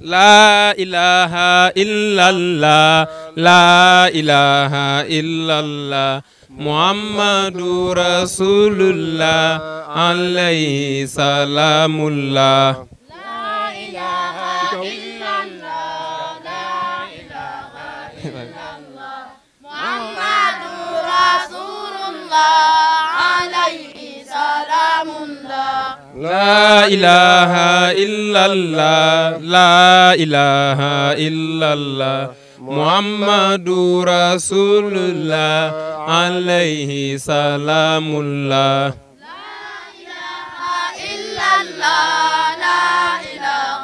لا إله إلا الله لا إله إلا الله محمد رسول الله عليه سلام الله لا إله إلا الله لا إله إلا الله محمد رسول الله عليه سلام الله لا إله إلا الله لا إله إلا الله محمد رسول الله عليه سلام الله لا إله إلا الله لا إله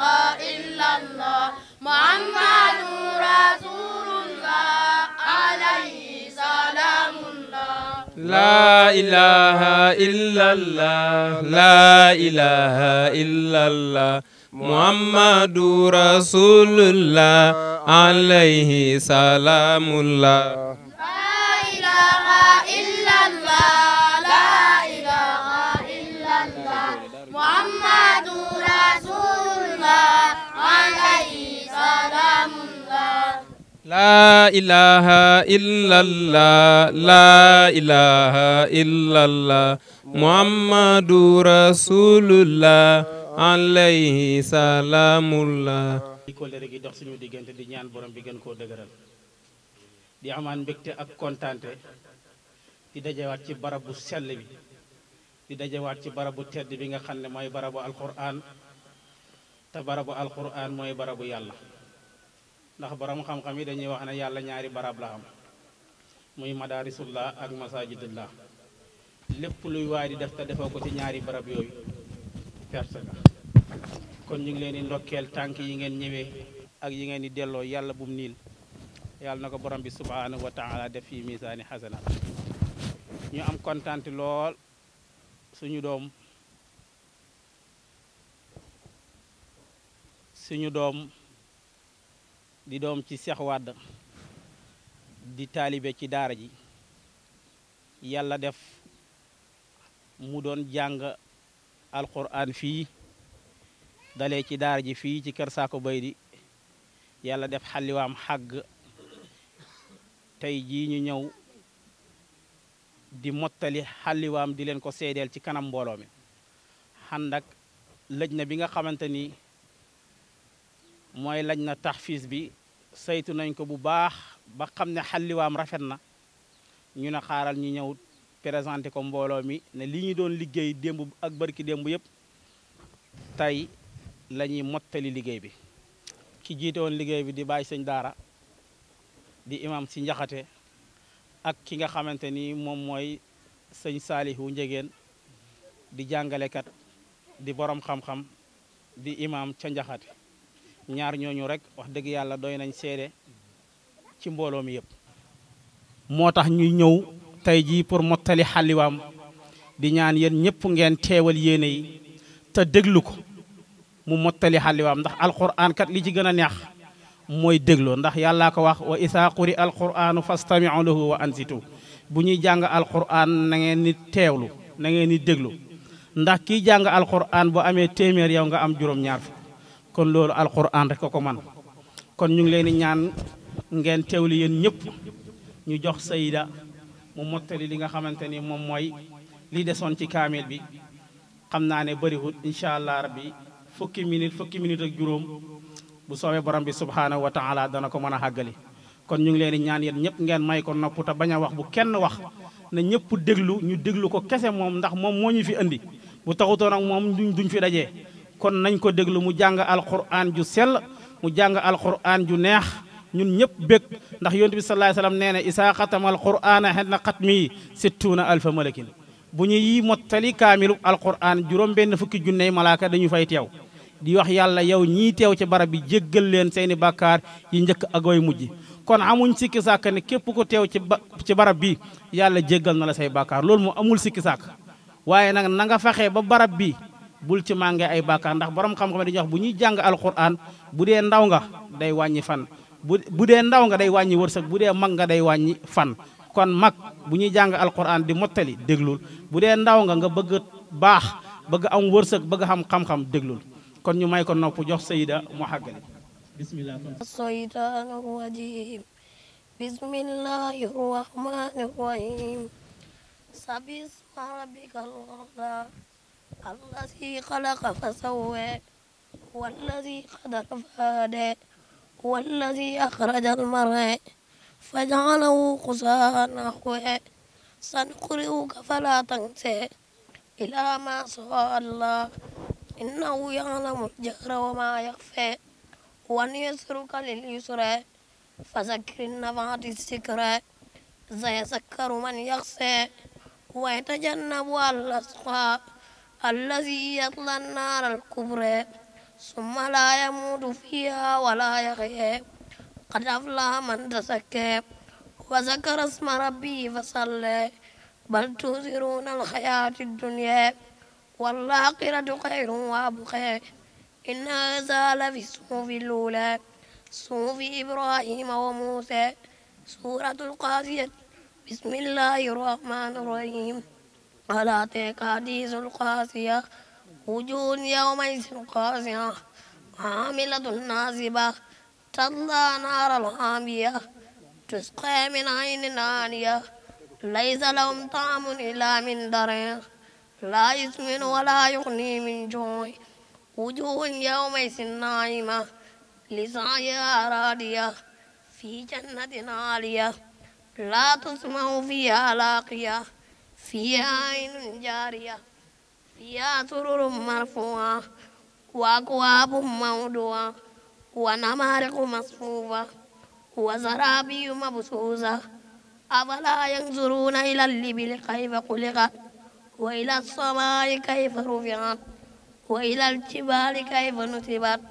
إلا الله محمد رسول الله عليه سلام الله لا إله إلا الله لا إله إلا الله محمد رسول الله عليه سلام الله لا إله إلا الله لا إله إلا الله محمد رسول الله عليه سلام الله لا إله إلا الله لا إله إلا الله محمد رسول الله عليه سلام الله di kóllëre gi dox suñu diggante di ñaan borom bi gën koo dëgëral di amaan mbégte ak kontaante di dajewaat ci barabu sell bi di dajewaat ci barabu tedd bi nga xam ne mooy barabu alquran te barabu alquran mooy barabu yàlla ndax borom xam-xam yi dañuy wax ne yàlla ñaari barab la am muy madaarisullah ak masajidullah lépp luy waay di def te defoo ko ci ñaari barab yooyu perte nga kon ñu ngi leen di ndokkeel tànk yi ngeen ñëwee ak yi ngeen di delloo yàlla bum niil yàlla na ko borom bi subhanahu wa taala def fi misaani xasana ñu am kontaante lool suñu doom di doom ci Cheikh Wade di taalibe ci daara ji yàlla def mu doon jàng alquran fii dalee ci daara ji fii ci kër Saako Baydi yàlla def xalliwaam xàgg tey jii ñu ñëw di mottali xalliwaam di leen ko seedeel ci kanam mbooloo mi xànd ak lëj na bi nga xamante ni mooy laj na taxfiis bi saytu nañ ko bu baax ba xam ne xalliwaam rafet na ñu ne xaaral ñu ñëw présenté ko mbooloo mi ne li ñu doon liggéey démb ak barki démb yëpp tey la ñuy mottali liggéey bi ki jiite woon liggéey bi di bàyyi sëñ daara di imam si njaxate ak ki nga xamante ni moom mooy sëñ saalihu njegéen di jàngalekat di borom xam-xam di imam ca njaxate ñaar ñooñu rek wax dëgg yàlla doy nañ seede ci mbooloo mi yëpp moo tax ñuy ñëw tey jii pour mottali xalliwaam di ñaan yéen ñëpp ngeen teewal yéene yi te déglu ko mu mottali xalliwaam ndax alquran kat li ci gën a neex mooy dégloo ndax yàllaa ko wax wa isaa quri alquranu fastami'u lahu wa ansitu bu ñuy jàng alquran na ngeen ni teewlu na ngeen ni déglu ndax kiy jàng alquran bu amee téeméer yow nga am juróom-ñaar fukk kon loolu alquran rek ko man kon ñu ngi leen di ñaan ngeen teewlu yéen ñëpp ñu jox sayida mu mottali li nga xamante ni moom mooy li desoon ci kaamil bi xam naa ne bëriwul incha allah rabbi fukki minute ak juróom bu soobee borom bi subhanahu wa taala dana ko mën a xàggali kon ñu ngi leen di ñaan yéen ñëpp ngeen may ko nopp te bañ a wax bu kenn wax na ñëpp déglu ñu déglu ko kese moom ndax moom moo ñu fi andi bu taxutoon ak moom duñ fi dajee kon nañ ko déglu mu jàng alquran ju sell mu jàng alquran ju neex ñun ñëpp bég ndax yonent bi sallallahu alayhi wasallam nee na isaa xatama alqurana xedna xatmi 60,000 malakin bu ñu yi mottali kaamilu alquran juróom benn fukki junney malaaka dañu fay teew di wax yàlla yow ñii teew ci barab bi jéggal leen seeni bàkkaar yi njëkk ak way mujj kon amuñ sikki sàkk ne képp ko teew ci barab bi yàlla jéggal na la say bàkkaar loolu moo amul sikki sàkk waaye nag na nga fexe ba barab bi bul ci màngee ay bàkkaar ndax borom xam-xam dañuy wax bu ñuy jàng alquran bu dee ndaw nga day wàññi fan bu dee ndaw nga day wàññi wërsëg bu dee mag nga day wàññi fan kon mag bu ñuy jàng alquran di mottali déglul bu dee ndaw nga bëgg baax bëgg am wërsëg bëgg xam xam-xam déglul kon ñu may ko nopp jox sayida mu xàggali bismillah. الشيطان الرجيم بسم الله الرحمن الرحيم سبح اسم ربك الأعلى الذي خلق فسوى والذي قدر فهدى والذي أخرج المرعى فجعله غثاء نحوه سنقرئك فلا تنسى إلا ما شاء الله إنه يعلم الجهر وما يخفى ونيسرك لليسرى فذكر النفعة الذكرى سيذكر من يخشى ويتجنبها الأشقى الذي يصلى النار الكبرى ثم لا يموت فيها ولا يحيى قد أفلح من تزكى وذكر اسم ربه فصلى بل تؤثرون الحياة الدنيا والآخرة خير وأبقى إن هذا لفي الصحف الأولى صحف إبراهيم وموسى سورة القاسية بسم الله الرحمن الرحيم هل أتاك حديث القاسية وجوه يومئذ قاسية عاملة ناصبة تصلى نارا حامية تسقى من عين آنية ليس لهم طعم إلا من ضريع لا يسمن ولا يغني من جوع وجوه يومئذ ناعمة لسعيها راضية في جنة عالية لا تسمع فيها لاغية فيها عين جارية فيها سرر مرفوعة وأكواب موضوعة ونمارق مصفوفة وزرابي مبثوثة أفلا ينظرون إلى الإبل كيف خلقت وإلى السماء كيف رفعت وإلى الجبال كيف نصبت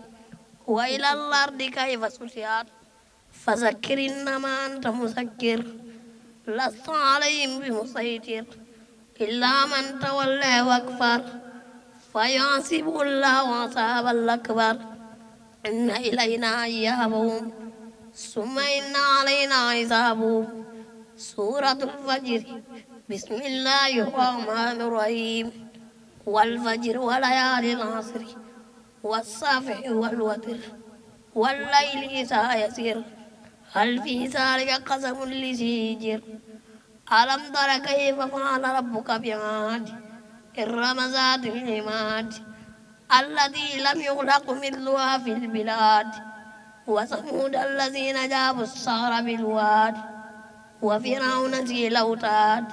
وإلى الأرض كيف سطحت فذكر إنما أنت مذكر لست عليهم بمسيطر إلا من تولى وكفر فيحسب الله عذابا الأكبر إن إلينا إيابهم ثم إن علينا حسابهم سورة الفجر بسم الله الرحمن الرحيم والفجر وليالي العصر والصبح والوتر والليل إذا يسر هل في ذلك قسم لذي حجر ألم تر كيف فعل ربك بعاد إرم ذات العماد التي لم يخلق مثلها في البلاد وثمود الذين جابوا الصخر بالواد وفرعون ذي الأوتاد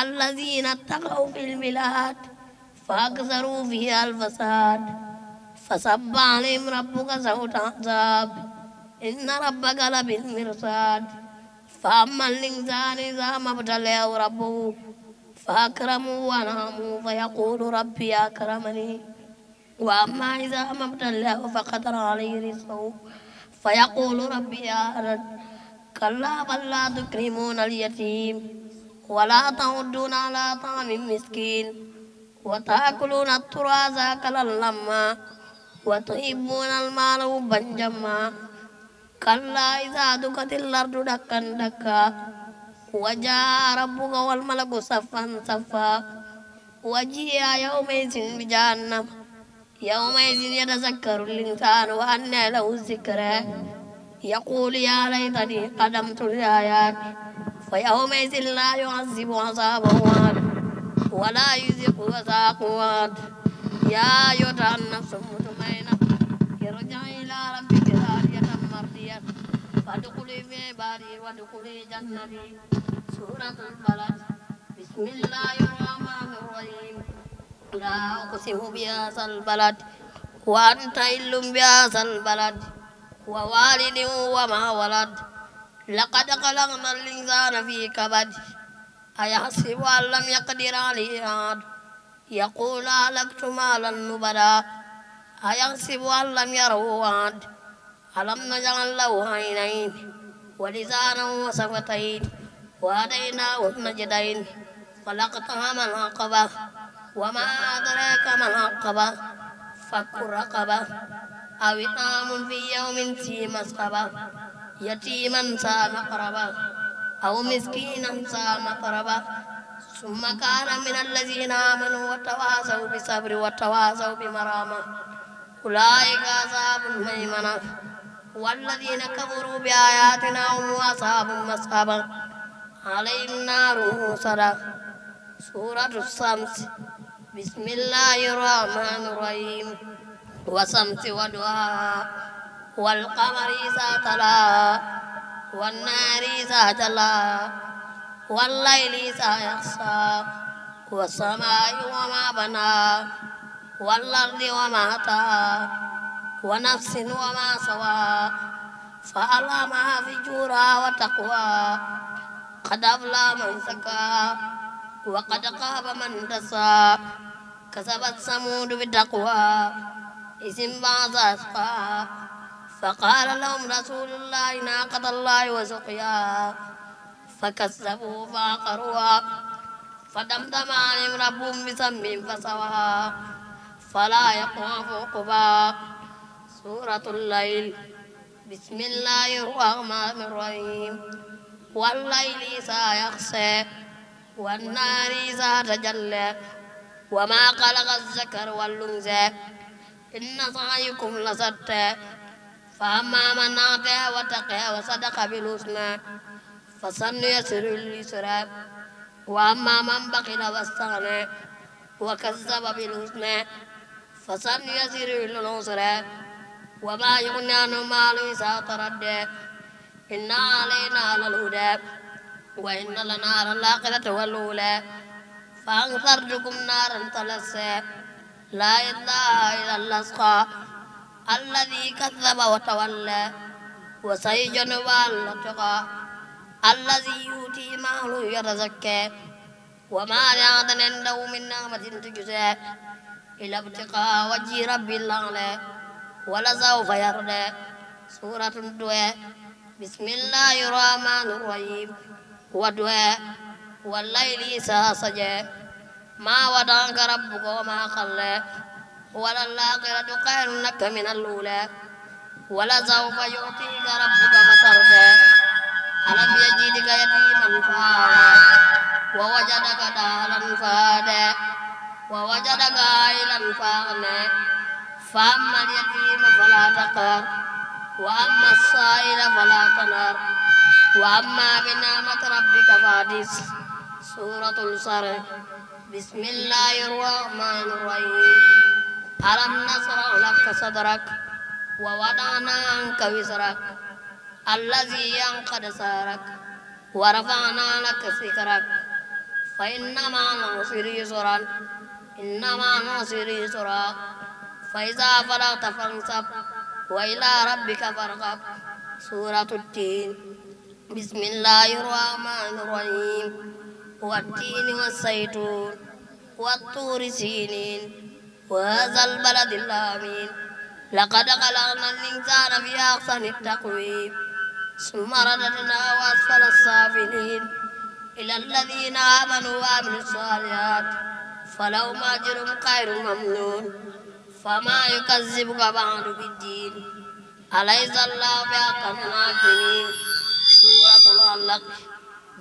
الذين اتقوا في البلاد فأكثروا فيها الفساد فصب عليهم ربك سوط عذاب إن ربك لبالمرصاد فأما الإنسان إذا ما ابتلاه ربه فأكرمه ونعمه فيقول ربي أكرمني وأما إذا ما ابتلاه فقدر عليه رزقه فيقول ربي أهلن كلا بل لا تكرمون اليتيم ولا تحضون على طعام المسكين وتأكلون التراث أكلا لما وتحبون المال حبا جما كلا إذا دكت الأرض دكا دكا وجاء ربك والملك صفا صفا وجيء يومئذ بجهنم يومئذ يتذكر الإنسان وأنى له الذكرى يقول يا ليتني قدمت الآيات فيومئذ لا يعذب عذابه أحد ولا يذيق وثاقه أحد يا أيتها النفس المطمئنة ارجعي إلى ربك راضية مرضية فادخلي في عبادي وادخلي جنتي سورة البلد بسم الله الرحمن الرحيم لا أقسم بهذا البلد وأنت حل بهذا البلد ووالد وما ولد لقد خلقنا الإنسان في كبد أيحسب أن لم يقدر عليه أحد يقول أهلكت مالا لبدا أيحسب أن لم يره أحد ألم نجعل له عينين ولسانا وشفتين وهديناه النجدين فلاقتحم العقبة وما أدراك ما العقبة فك رقبة أو إطعام في يوم ذي مسغبة يتيما ذا مقربة أو مسكينا ذا متربة ثم كان من الذين آمنوا وتواصوا بالصبر وتواصوا بالمرحمة أولئك أصحاب الميمنة والذين كفروا بآياتنا هم أصحاب المصطبة عليهم نار موصدة سورة الشمس بسم الله الرحمن الرحيم والشمس وضحاها والقمر إذا تلاها والنهار إذا جلاها والليل إذا يغشى والسماء وما بناها والأرض وما طحاها ونفس وما سواها فألهمها فجورها وتقواها قد أفلح من زكاها وقد خاب من دساها كسبت ثمود بتقواها إذ انبعث أشقاها فقال لهم رسول الله ناقة الله وسقياها فكذبوا فعقروها فدمدم عليهم ربهم بذنبهم فسواها فلا يخاف عقباها سورة الليل بسم الله الرحمن الرحيم والليل إذا يغشى والنهار إذا تجلى وما خلق الذكر والأنثى إن سعيكم لشتى فأما من أعطى واتقى وصدق بالحسنى فسنيسره لليسرى وأما من بخل واستغنى وكذب بالحسنى فسنيسره للعسرى وما يغني عنه ماله إذا تردى إن علينا للهدى وإن لنا للآخرة والأولى فأنذرتكم نارا تلظى لا يصلاها إلا الأشقى الذي كذب وتولى وسيجنبها الأتقى الذي يؤتي ماله يتزكى وما لأحد عنده من نعمة تجزى إلا ابتغاء وجه رب الأعلى ولسوف يرضى سورة الدعاء بسم الله الرحمن الرحيم والدعاء والليل إذا سجى ما ودعك ربك وما قلى وللآخرة خير لك من الأولى ولسوف يعطيك ربك فترضى ألم يجدك يتيما فآوى ووجدك ضالا فهدى ووجدك عائلا فأغنى فأما اليتيم فلا تقهر وأما السائل فلا تنهر وأما بنعمة ربك فحدث سورة الشرح بسم الله الرحمن الرحيم ألم نشرح لك صدرك ووضعنا عنك وزرك الذي أنقض ظهرك ورفعنا لك ذكرك فإن مع العسر يسرا إن مع العسر يسرا فإذا فرغت فانصب وإلى ربك فارغب سورة التين بسم الله الرحمن الرحيم والتين والزيتون والطور سينين وهذا البلد الآمين لقد خلقنا الإنسان في أحسن التقويم ثم رددناه أسفل السافلين إلى الذين آمنوا وعملوا الصالحات فلهم أجر غير ممنون فما يكذبك بعد بالدين أليس الله بأحكم الحاكمين سورة العلق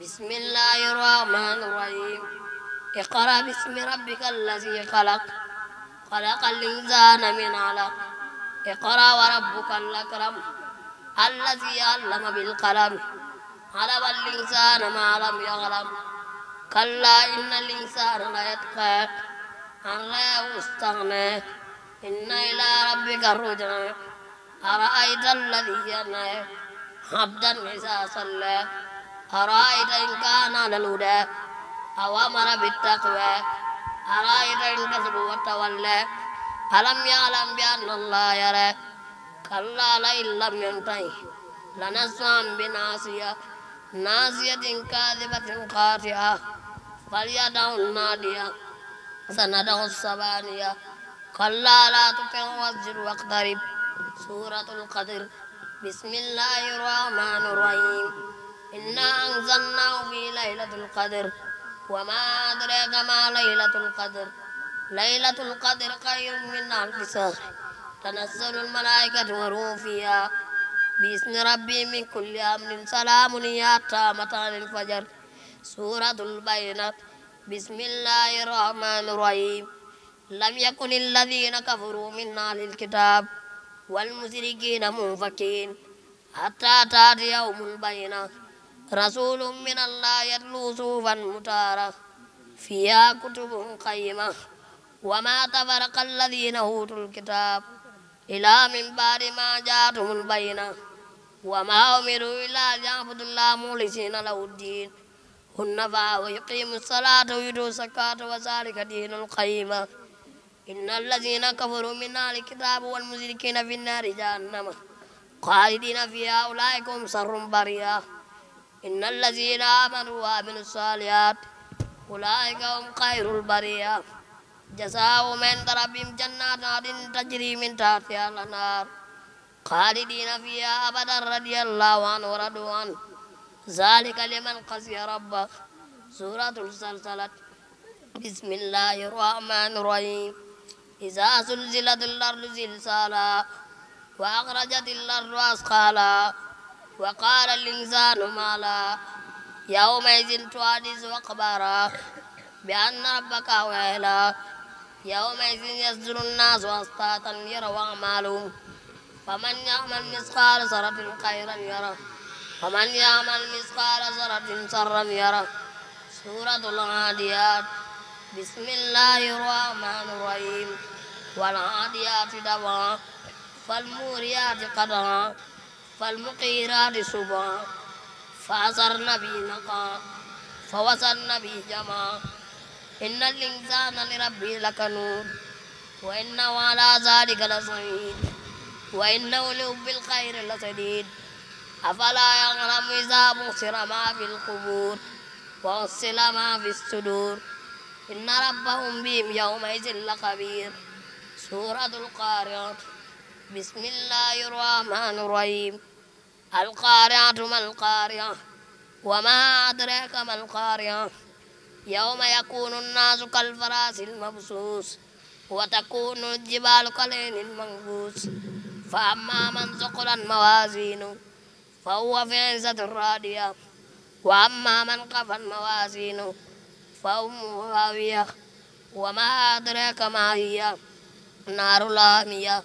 بسم الله الرحمن الرحيم اقرأ باسم ربك الذي خلق خلق الإنسان من علق اقرأ وربك الأكرم الذي علم بالقلم علم الإنسان ما لم يعلم كلا إن الإنسان ليطغى أن لا يستغنى إن إلى ربك الرجعى أرأيت الذي ينهى عبدا إذا صلى أرأيت إن كان على الهدى أو أمر بالتقوى أرأيت إن كذب وتولى ألم يعلم بأن الله يرى كلا لئن لم ينته لنسفعا بناصية ناصية كاذبة خاطئة فليدع النادية سندع الزبانية كلا لا تطعه واسجد واقترب سورة القدر بسم الله الرحمن الرحيم إنا أنزلناه في ليلة القدر وما أدراك ما ليلة القدر ليلة القدر خير من ألف شهر تنزل الملائكة والروح فيها بإذن ربي من كل أمر سلام هي حتى مطلع الفجر سورة البينة بسم الله الرحمن الرحيم لم يكن الذين كفروا من أهل الكتاب والمشركين منفكين حتى تأتي يوم البينة رسول من الله يتلو صحفا مطهرة فيها كتب قيمة وما تفرق الذين أوتوا الكتاب إلا من بعد ما جاءتهم البينة وما أمروا إلا ليعبدوا الله مخلصين له الدين حنفاء ويقيموا الصلاة ويؤتوا الزكاة وذلك دين القيمة إن الذين كفروا من أهل الكتاب والمشركين في النار جهنم خالدين فيها أولئك هم شر برية إن الذين آمنوا وعملوا الصالحات أولئك هم خير البرية جزاؤهم عند ربهم جنات عدن تجري من تحتها الأنهار خالدين فيها أبدا رضي الله عنه ورضوا عنه ذلك لمن خشي ربه سورة الزلزلة بسم الله الرحمن الرحيم إذا زلزلت الأرض زلزالها وأخرجت الأرض أثقالها وقال الإنسان ما لها يومئذ تحدث أخبارها بأن ربك أوحى يومئذ يصدر الناس أشتاتا ليروا أعمالهم فمن يعمل مثقال ذرة خيرا يره ومن يعمل مثقال ذرة شرا يره سورة العاديات بسم الله الرحمن الرحيم والعاديات ضبحا فالموريات قدحا فالمغيرات صبحا فأثرن به نقعا فوسطن به جمعا إن الإنسان لربه لكنود وإنه على ذلك لشهيد وإنه لحب الخير لشديد أفلا يعلم إذا بشر ما في القبور وحصل ما في الصدور إن ربهم بهم يومئذ لخبير سورة القارعة بسم الله الرحمن الرحيم القارعة ما القارعة وما أدراك ما القارعة يوم يكون الناس كالفراش المبثوث وتكون الجبال كالعهن المنفوش فأما من ثقلت موازينه فهو في عيشة راضية وأما من خفت موازينه فأمه هاوية وما أدراك ما هي نار الحامية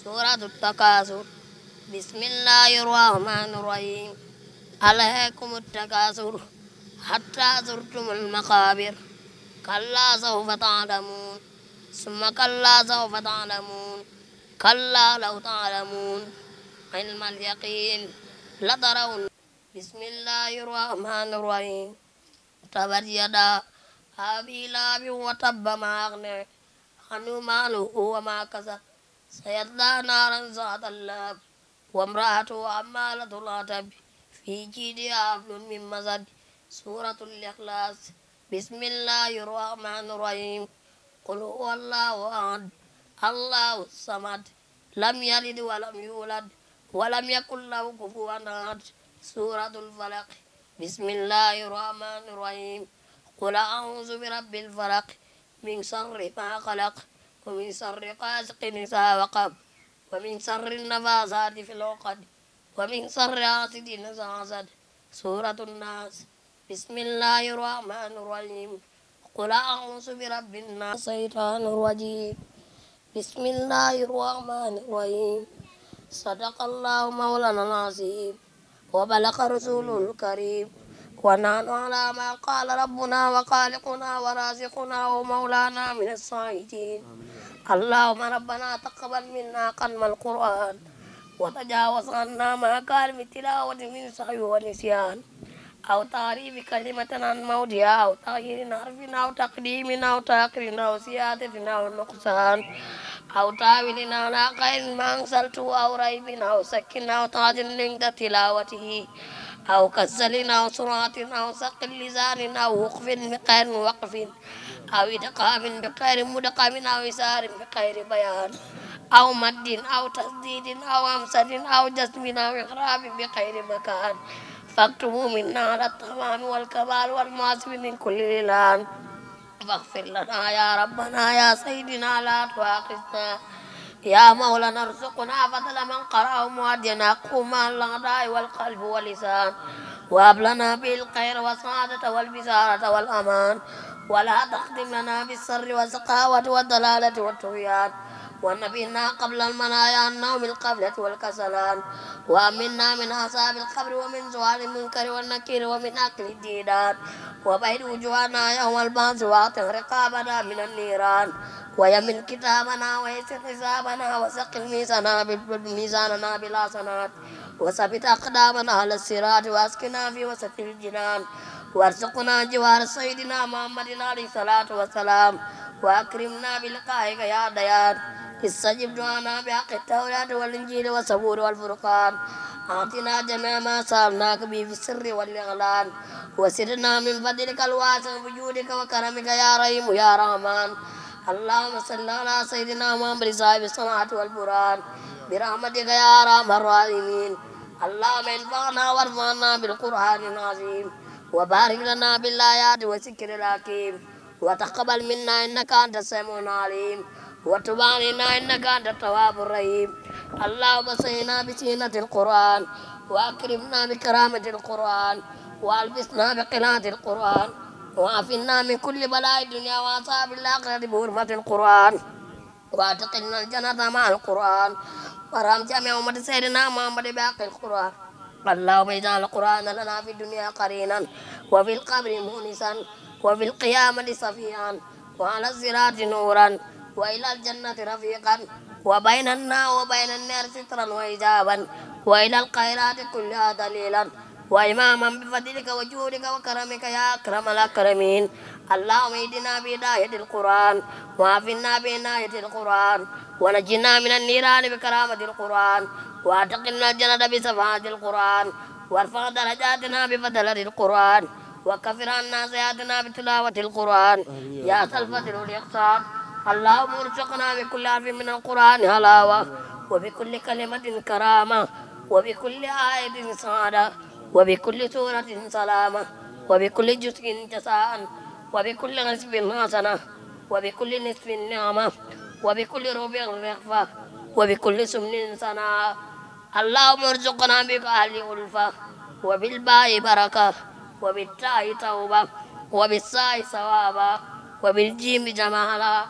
سورة التكاثر بسم الله الرحمن الرحيم ألهاكم التكاثر حتى زرتم المقابر كلا سوف تعلمون ثم كلا سوف تعلمون كلا لو تعلمون علم اليقين لترون بسم الله الرحمن الرحيم تبت يدا أبي لهب وتب ما أغنى عنه ماله وما كسب سيصلى نارا ذات اللهب وامرأته حمالة الحطب في جيدها حبل من مسد سورة الإخلاص بسم الله الرحمن الرحيم قل هو الله أحد الله الصمد لم يلد ولم يولد ولم يكن له كفوا أحد سورة الفلق بسم الله الرحمن الرحيم قل أعوذ برب الفلق من شر ما خلق ومن شر غاسق إذا وقب ومن شر النفاثات في العقد ومن شر حاسد إذا حسد سورة الناس بسم الله الرحمن الرحيم قل أعوذ برب الناس الشيطان الرجيم بسم الله الرحمن الرحيم صدق الله مولانا العظيم وبلغ رسوله الكريم ونحن على ما قال ربنا وخالقنا ورازقنا ومولانا من الصالحين اللهم ربنا تقبل منا ختم القرآن وتجاوز عنا ما كان من تلاوة من سهو ونسيان أو تعريف كلمة عن موضعها أو تغيير حرف أو تقديم أو تأخير أو زيادة أو نقصان أو تاويل على غير ما أنزلته أو ريب أو شك أو تعديل عند تلاوته أو كسل أو سرعة أو ثقل لسان أو وقف بغير وقف أو إدغام بغير مدغم أو إسار بغير بيان أو مد أو تسديد أو همزة أو جزم أو إعراب بغير مكان فاكتبوا منا على التمام والكمال والمعصم من كل لسان فاغفر لنا يا ربنا يا سيدنا لا تؤاخذنا يا مولانا ارزقنا فضل من قرأه مؤدينا قوما الأعداء والقلب واللسان وهب لنا بالخير والسعادة والبشارة والأمان ولا تختم لنا بالسر والسقاوة والضلالة والطغيان ونبينا قبل المنايا النوم القبلة والكسلان وأمنا من أصحاب القبر ومن زوال المنكر والنكير ومن أكل الديدان وبيد وجوهنا يوم البعث واعتق رقابنا من النيران ويمن كتابنا ويسر حسابنا وسقل ميزاننا بالحسنات وثبت أقدامنا على الصراط واسكنا في وسط الجنان وارزقنا جوار سيدنا محمد عليه الصلاة والسلام وأكرمنا بلقائك يا ديان استجب دعانا بحق التوراة والإنجيل والزبور والفرقان أعطنا جميع ما سألناك به في السر والإعلان وسرنا من فضلك الواسع بجودك وكرمك يا رحيم يا رحمن اللهم صل على سيدنا محمد صاحب الصلاة والبرهان برحمتك يا أرحم الراحمين اللهم انفعنا وارفعنا بالقرآن العظيم وبارك لنا بالآيات والذكر الحكيم وتقبل منا إنك أنت السميع العليم وتب علينا إنك أنت التواب الرحيم اللهم صلنا بزينة القرآن وأكرمنا بكرامة القرآن وألبسنا بقراءة القرآن وعافنا من كل بلاء الدنيا وعذاب الآخرة بحرمة القرآن وأدخلنا الجنة مع القرآن ورحم جميع أمة سيدنا محمد بحق القرآن اللهم اجعل القرآن لنا في الدنيا قرينا وفي القبر مونسا وفي القيامة صفيا وعلى الصراط نورا وإلى الجنة رفيقا وبيننا وبين النار سترا وحجابا وإلى الخيرات كلها دليلا وإماما بفضلك وجودك وكرمك يا أكرم الأكرمين اللهم اهدنا بهداية القرآن وعافنا بعناية القرآن ونجنا من النيران بكرامة القرآن وأدخلنا الجنة بشفاعة القرآن وارفع درجاتنا بفضل القرآن وكفر عنا سيئاتنا بتلاوة القرآن يا ذا الفضل والإحسان اللهم ارزقنا بكل حرف من القرآن حلاوة وبكل كلمة كرامة وبكل آية سعادة وبكل سورة سلامة وبكل جزء جزاء وبكل نصف حسنة وبكل نصف نعمة وبكل ربع رغفة وبكل سمن سناء اللهم ارزقنا بأهل ألفة وبالباء بركة وبالتاء توبة وبالساء ثوابا وبالجيم جمالا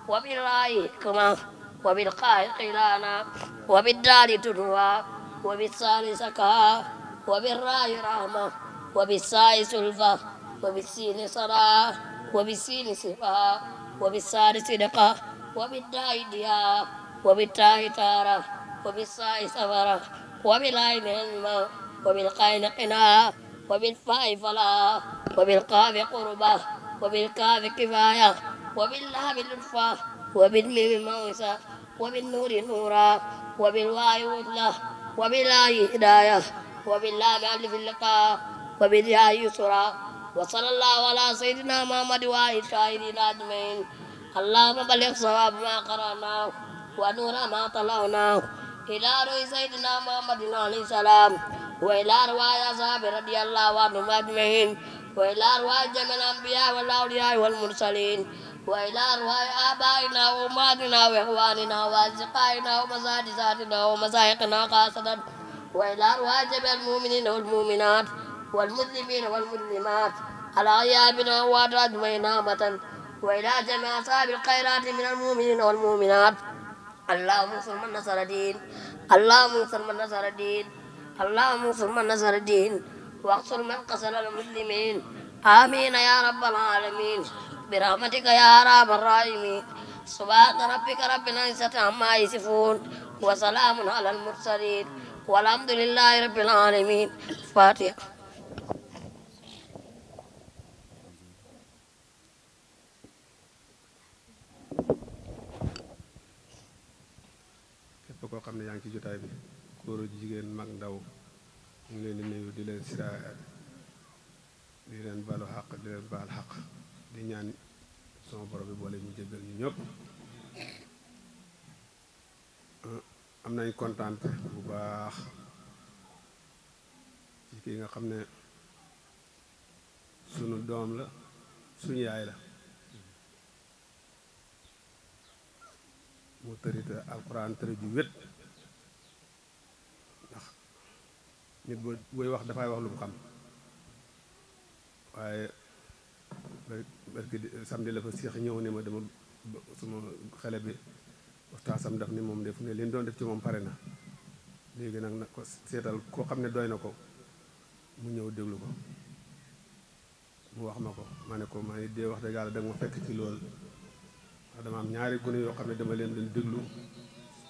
وبالراء حكمة وبالقاء قلانا وبالدال تنوى وبالصال سكا وبالراء رحمة وبالساء سلفة وبالسين صلاة وبالسين صفا وبالسار صدقة وبالداء ديا وبالتاء تارة وبالساء سفرة وبالعين علما وبالقين قنا وبالفاء فلا وبالقاف قربة وبالكاف كفاية وباللام لطفة وبالميم موسى وبالنور نورا وبالواي وصلة وبالآي هداية وباللام ألف اللقاء وبالياء يسرا وصلى الله على سيدنا محمد وآله الطاهرين أجمعين اللهم بلغ صواب ما قرأناه ونور ما طلعناه إلى روح سيدنا محمد عليه السلام وإلى رواية أصحاب رضي الله عنهم أجمعين وإلى رواية جميع الأنبياء والأولياء والمرسلين وإلى رواية آبائنا وأمهاتنا وإخواننا وأصدقائنا ومساجدنا ومشايخنا خاصة وإلى رواية جميع المؤمنين والمؤمنات والمسلمين والمسلمات الأحياء منهم والأموات أجمعين عامة وإلى جميع أصحاب الخيرات من المؤمنين والمؤمنات اللهم انصر من نصر الدين اللهم انصر من نصر الدين اللهم انصر من نصر الدين واقصر من قتل المسلمين آمين يا رب العالمين برحمتك يا أرحم الراحمين سبحان ربك رب العزة عما يصفون وسلام على المرسلين والحمد لله رب العالمين فاتحة koo xam ne yaa ngi ci jotaay bi góor jigéen mag ndaw ñu ngi leen di nuyu di leen siraa di leen balu xaq di leen baal xaq di ñaan sama borom bi boole ñu jéggal ñu ñëpp am nañ kontaan bu baax ci kii nga xam ne sunu doom la suñu yaay la mu tërite alxuraan tëri ju wét ndax nit booy wax dafay wax lu mu xam waaye barki samedi la fa seex ñëw ne ma dama suma xale bi ustaasam daf ni moom def ne li ñu doon def ci moom pare na léegi nag na ko seetal koo xam ne doy na ko mu ñëw déglu ko mu wax ma ko ma ne ko ma ne dee wax dëgg yàlla da nga ma fekk ci loolu ndax dama am ñaari gune yoo xam ne dama leen doon déglu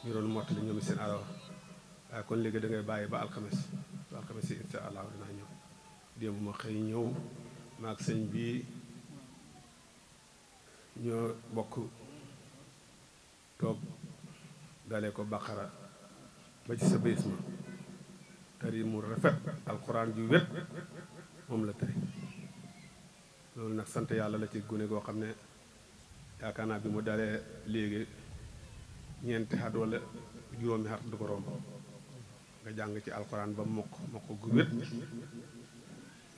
ñu doon mottali ñoom seen alawa waaye kon léegi da ngay bàyyi ba alxames yi insha allah dinaa ñëw démb ma xëy ñëw maag sëñ bii ñoo bokk toog dalee ko baqara ba ci sa bés ma tari mu rafet alxuraan ju wet moom la tari loolu nag sant yàlla la ci gune goo xam ne yaakaar naa bi mu dalee léegi ñeenti xat wala juróomi xat du ko romb nga jàng ci alxuraan ba mokk gu wét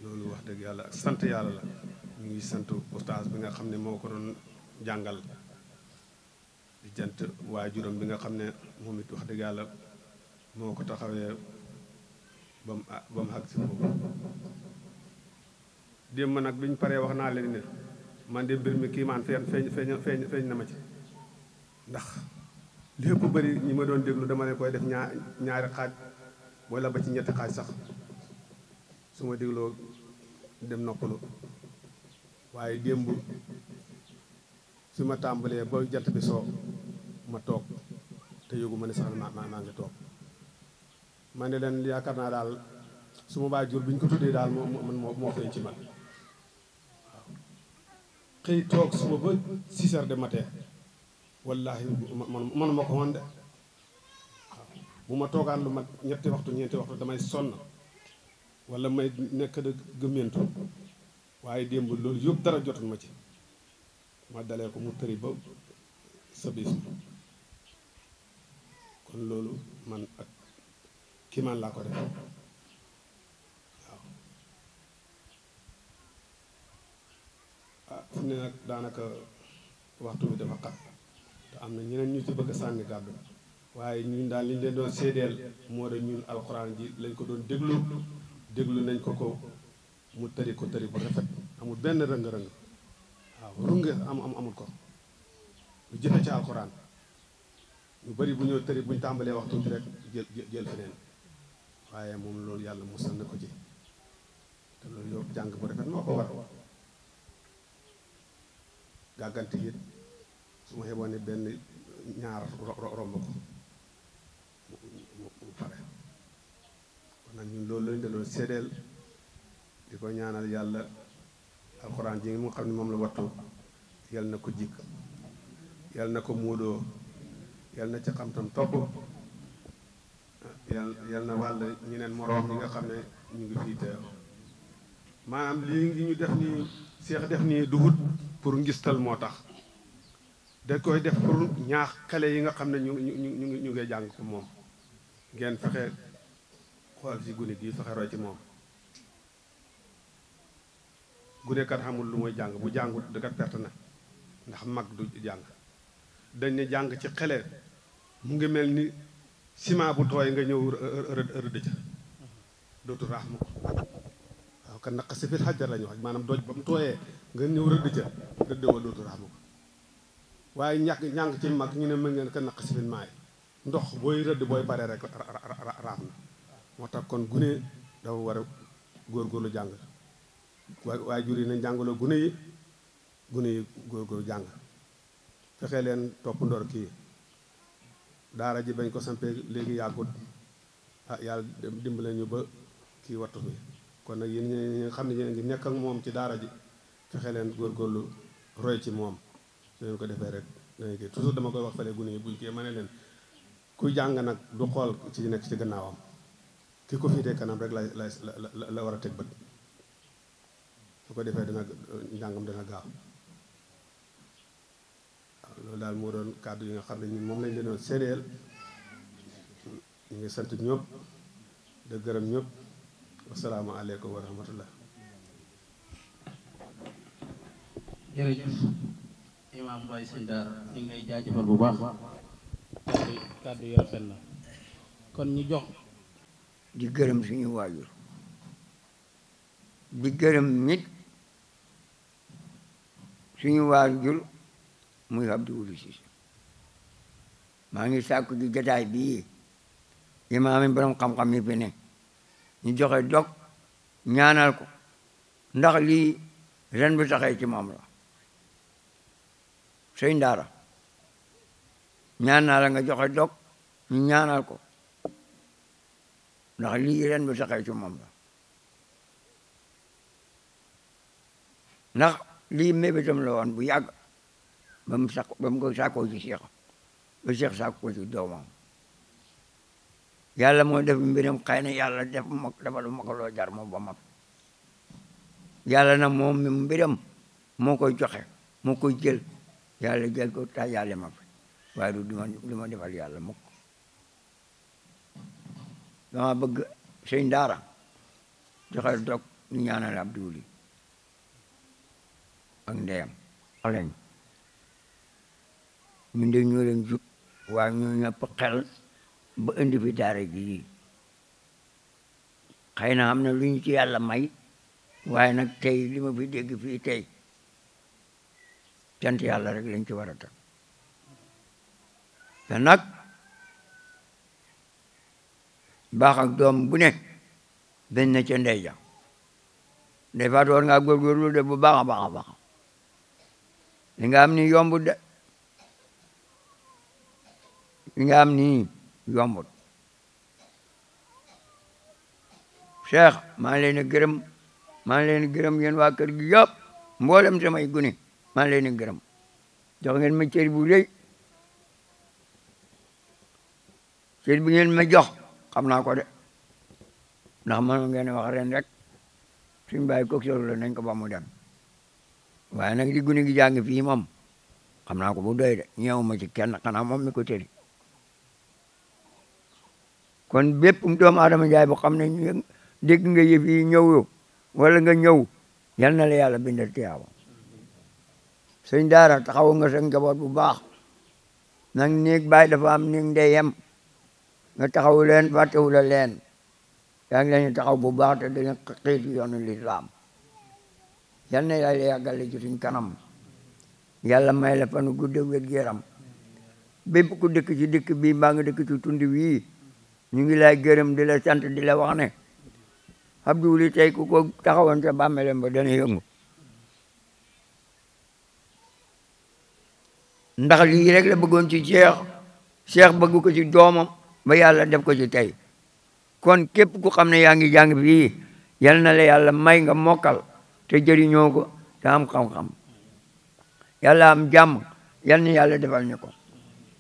loolu wax dëgg yàlla sant yàlla la ñu ngi sant ustaas bi nga xam ne moo ko doon jàngal di jant waajuram bi nga xam ne moom it wax dëgg yàlla moo ko taxawee ba mu àgg si foofu démb nag bi ñu paree wax naa leen ne man de mbir mi kii maan feeñ na ma ci ndax lépp bëri ñi ma doon déglu dama leen koy def ñaari xaaj wala ba ci ñetti xaaj sax su ma dégloo dem noppalu waaye démb fi ma tàmbalee ba jant bi soo ma toog te yógu ma ne sax maa ngi toog ma ne leen yaakaar naa daal su ma baa jur bi ñu ko tuddee daal moo feeñ ci man waaw xëy toog suba ba 6 heures de matin wallaahi manuma ko woon de waaw bu ma toogaan lu mat ñeenti waxtu damay sonn wala may nekk da gëmmentu waaye démb loolu yëpp dara jotul ma ci ma dalee ko mu tëri ba sa bis kon loolu man ak kii man laa ko def waaw ah fi ne nag daanaka waxtu bi dafa xat te am na ñeneen ñu ci bëgg a sànni kàddu waaye ñun daal li ñu leen doon seedeel moo de ñun alxuraan ji lañ ko doon déglu nañ ko mu tëri ko tëri bu rafet amul benn rëng-rëng waaw runge amul ko lu jëfe ci alxuraan ñu bari bu ñëw tëri buñ tàmbalee wax tuuti rek jël feneen waaye moom loolu yàlla musal na ko ci te loolu yow jàng bu rafet moo ko war gàggante it su ma xeboon ne benn ñaar romb ko mu pare kon nag ñun loolu lañ doon seedeel di ko ñaanal yàlla alxuraan ji mu xam ne moom la wattu yal na ko jikk yal na ko muudoo yal na ci xam-xam topp yal na wàll ñeneen moroom ñi nga xam ne ñu ngi fii teew maanaam lii ngi ñu def nii seex def nii dugut pour ngistal moo tax da koy def pour ñaax xale yi nga xam ne ñu ngi jàng ko moom ngeen fexe xool ci gune gi fexe roy ci moom gune kat xamul lu mooy jàng bu jàngut dakat perte na ndax mag du jàng dañ ne jàng ci xele mu ngi mel ni ciment bu tooy nga ñëw rëdd ca dootu raax mu ko waaw kan naq si fit xajar lañu wax maanaam doj ba mu tooyee nga ñëw rëdd ca rëdd wa dootu raax mu ko waaye ñàng ci mag ñu ne mën ngeen kan naq si fit maay ndox booy rëdd booy pare rek raaf na moo tax kon gune dafa war a góorgóorlu jàng waaye jur yi nañ jàngaloo gune yi góorgóorlu jàng fexe leen topp ndor kii daara ji bañ ko sampee léegi yàggut ah yàlla dimbale ñu ba kii wattu fi kon nag yéen ñi xam ne yéen ngi nekk ak moom ci daara ji fexe leen góorgóorlu roy ci moom su leen ko defee rek dangay kii toujours dama koy wax fale gune yi buñ kii ma ne leen kuy jàng nag du xool ci nekk ci gannaawam ki ko fiitee kanam rek la war a teg bët su ko defee dana njàngam dana gaaw waaw loolu daal moo doon kàddu yi nga xam ne ñun moom lañ leen doon séedeel ñu ngi sant ñëpp de gërëm ñëpp wasalaamaaleykum wa rahmatullah jërëjëf imaam Baye Sëñ Daara ñu ngi lay jaajëfal bu baax kàddu yi rafet na kon ñu jox di gërëm suñu waajur di gërëm nit suñu waajur muy Abdou Wulu Cissé maa ngi sàkku ci jotaay bii imaam yi borom xam-xam yi fi ne ñu joxe dog ñaanal ko ndax lii ren bu taxee ci moom la sëñ daara ñaan naa la nga joxe dog ñu ñaanal ko ndax lii ren bu taxee ci moom la ndax lii mébétam la woon bu yàgg ba mu ko sàkkoo ci Cheikh ba Cheikh sàkk ko ci doomam yàlla moo def mbiram xëy na yàlla dafa lu ma ko loo jar moom ba mag yàlla nag moom mbiram moo koy joxe moo koy jël yàlla jël ko ta yàlla ma fi waaye du ma defal yàlla mukk dama bëgg sëñ daara joxe dog ñu ñaanal Abdouli ak ndeyam lañ ñu de ñoo leen jub waaye ñoo ñëpp xel ba indi fi daara ji xëy na am na lu ñu ci yàlla may waaye nag tey li ma fi dégg fii tey sant yàlla rek lañ ci war a teg te nag baax ak doom bu ne dañ na ca ndey ja ndey faatu war ngaa góorgóorlu de bu baax a baax a baax li nga am ni yombut de li nga am ni yombut Cheikh maa ngi leen di gërëm maa ngi leen di gërëm yéen waa kër gi yëpp mboolem samay gune maa ngi leen di gërëm jox ngeen ma cër bu rëy cër bi ngeen ma jox xam naa ko de ndax man ngeen wax ren rek suñu bàyyi ko solo la nañ ko ba mu dem waaye nag di gune gi jàng fii moom xam naa ko bu doy de ñëwuma ci kenn xanaa moom mi ko tëri kon bépp doomu aadama njaay bu xam ne dégg nga yëf yi ñëw wala nga ñëw yal na la yàlla bindal tiyaaba sëñ daara taxawu nga sa njaboot bu baax nag néeg baay dafa am néeg ndeyam nga taxawu leen fàttewu la leen yaa ngi leen taxaw bu baax te dañu xiiti yoonu lislaam yal na yàlla yàggale ci suñ kanam yàlla may la fanu gudde wér gu yaram bépp ku dëkk ci dëkk bii mbaa nga dëkk ci tund wii ñu ngi lay gërëm di la sant di la wax ne Abdouli tey ku ko taxawoon ca bàmmeelam ba dana yëngu ndax lii rek la bëggoon ci Cheikh bëgg ko ci doomam ba yàlla def ko ci tey kon képp ku xam ne yaa ngi jàng fii yal na la yàlla may nga mokkal te jëriñoo ko te am xam-xam yàlla am jàmm yal na yàlla defal ñu ko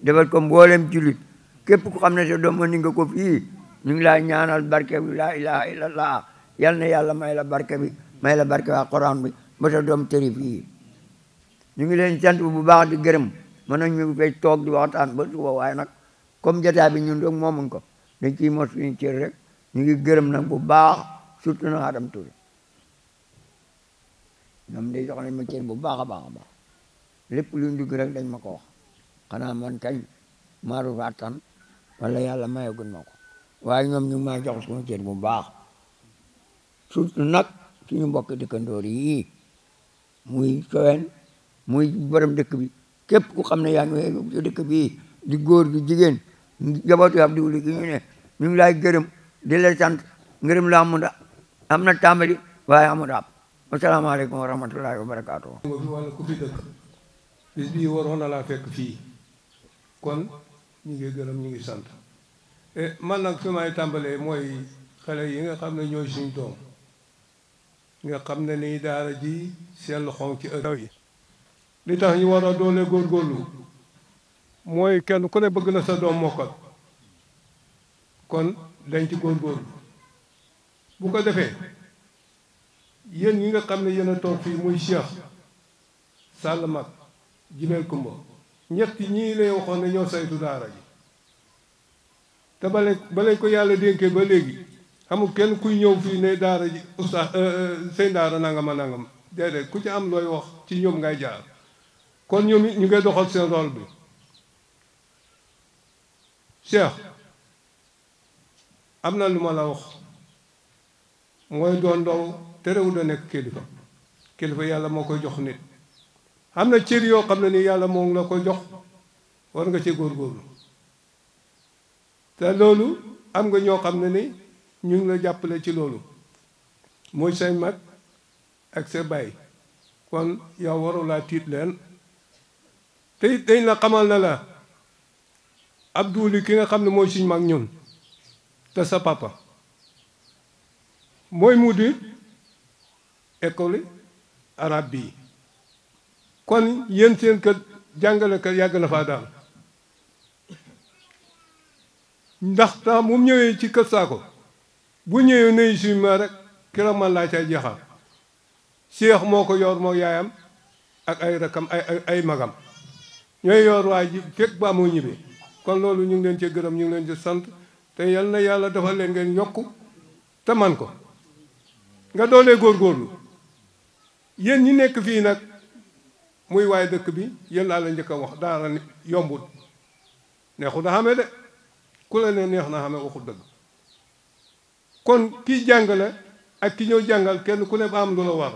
defal ko mboolem julit képp ku xam ne sa doom ni nga ko fii ñu ngi laa ñaanal barke bi laa ilaha illallah yal na yàlla may la barke bi may la barke waa Quran bi ba sa doom tëri fii ñu ngi leen sant bu baax di gërëm mën na ñu fay toog di waxtaan ba suba waaye nag comme jotaay bi ñun doog moomuñ ko dañ ciy mos suñu cër rek ñu ngi gërëm nag bu baax surtout na Adam Touré ñoom day jox nañ ma cër bu baax a baax a baax lépp luñ dugg rek dañ ma ko wax xanaa man kañ maaru faatan wala yàlla mayagun ma ko waaye ñoom ñu maa jox suma cër bu baax surtout nag suñu mbokk dëkkandoor yi muy Cowen muy borom dëkk bi képp ku xam ne yaa ngi dëkk bi di góor gi jigéen jabootu Abdouli gi ñu ne ñu ngi lay gërëm di la sant ngërëm la am na tàmbali waaye amul ab asalaamaaleykum wa rahmatullahi wa barakaatu. wala ku fi dëkk bis bii waroon na laa fekk fii kon ñu ngi gërëm ñu ngi sant man nag fi may tàmbalee mooy xale yi nga xam ne ñooy suñu doom nga xam ne ni daara ji seen loxoom ci ëttaw yi li tax ñu war a doole góorgóorlu mooy kenn ku ne bëgg na sa doom mokkal kon dañ ci góorgóorlu bu ko defee yéen ñi nga xam ne yéen a toog fii muy Cheikh Sall mag Jimel Kumba ñett ñii lay waxoon ne ñoo saytu daara ji te bale ko yàlla dénkee ba léegi amul kenn kuy ñëw fii ne daara ji oustaz seen daara nangama nangam déedéet ku ci am looy wax ci ñoom ngay jaar kon ñoom it ñu ngay doxal seen rôle bi Cheikh am na lu ma la wax mooy doon ndaw terewul da nekk kilifa yàlla moo koy jox nit am na cër yoo xam ne ni yàlla moo la ko jox war nga ci góorgóorlu te loolu am nga ñoo xam ne ni ñu ngi la jàppale ci loolu mooy say mag ak sa baay kon yow warulaa tiit leen te it dañ la xamal na la Abdouli ki nga xam ne mooy suñ mag ñun te sa papa mooy mudir école arabe bii kon yéen seen kër jàngalekat yàgg na faa daal ndax tax mu ñëwee ci kër saako bu ñëwee nuyu suñu ma rek kira man laa cay jeexal Cheikh moo ko yor moo yaayam ak ay rakam ay magam ñooy yor waa ji fekk ba moo ñibbee kon loolu ñu ngi leen ci gërëm ñu ngi leen ci sant te yal na yàlla dafa leen ngeen yokku te man ko nga doolee góorgóorlu yéen ñi nekk fii nag muy waaye dëkk bi yéen laa la njëkk a wax daara yombul neexu na xamee de ku la ne neex na xamee waxul dëgg kon kii jàngale ak ki ñëw jàngal kenn ku ne ba am lu la war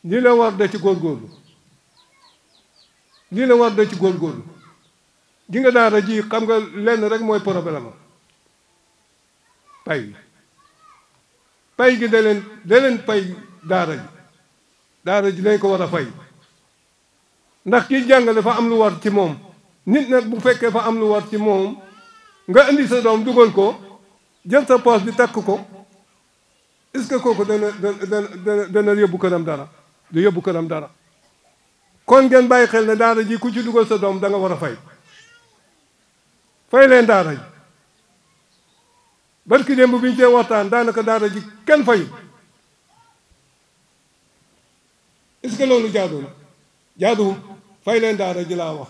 lii la war da ci góorgóorlu lii la war da ci góorgóorlu ji nga daara ji xam nga lenn rek mooy problème pay gi da leen pay daara ji lañ ko war a fay ndax kii jàngale fa am lu war ci moom nit nag bu fekkee fa am lu war ci moom nga indi sa doom dugal ko jël sa poos bi takk ko est-ce que kooku dana yóbbu këram dara du yóbbu këram dara kon ngeen bàyyi xel ne daara ji ku ci dugal sa doom da nga war a fay leen daara ji barki démb bi ñu cee waxtaan daanaka daara ji kenn fayu est-ce que loolu jaaduwul fay leen daara ji laa wax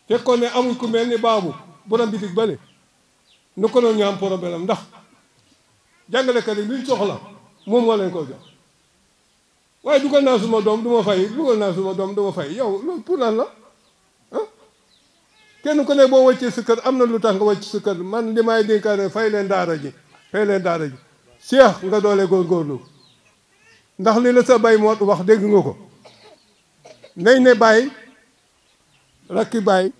fekkoon ne amul ku mel ni baabu borom bitig bale nu ko noonu ñu am problème ndax jàngalekat yi luñ soxla moom moo leen ko jox waaye dugal naa suma doom du ma fay dugal naa suma doom du ma fay yow loolu pour lan la kenn ku ne boo wàccee sa kër am na lu tax nga wàcc sa kër man li may dénkaane fay leen daara ji Cheikh nga doole góorgóorlu ndax li la sa bay moo wax dégg nga ko nañ ne bàyyi rakki bàyyi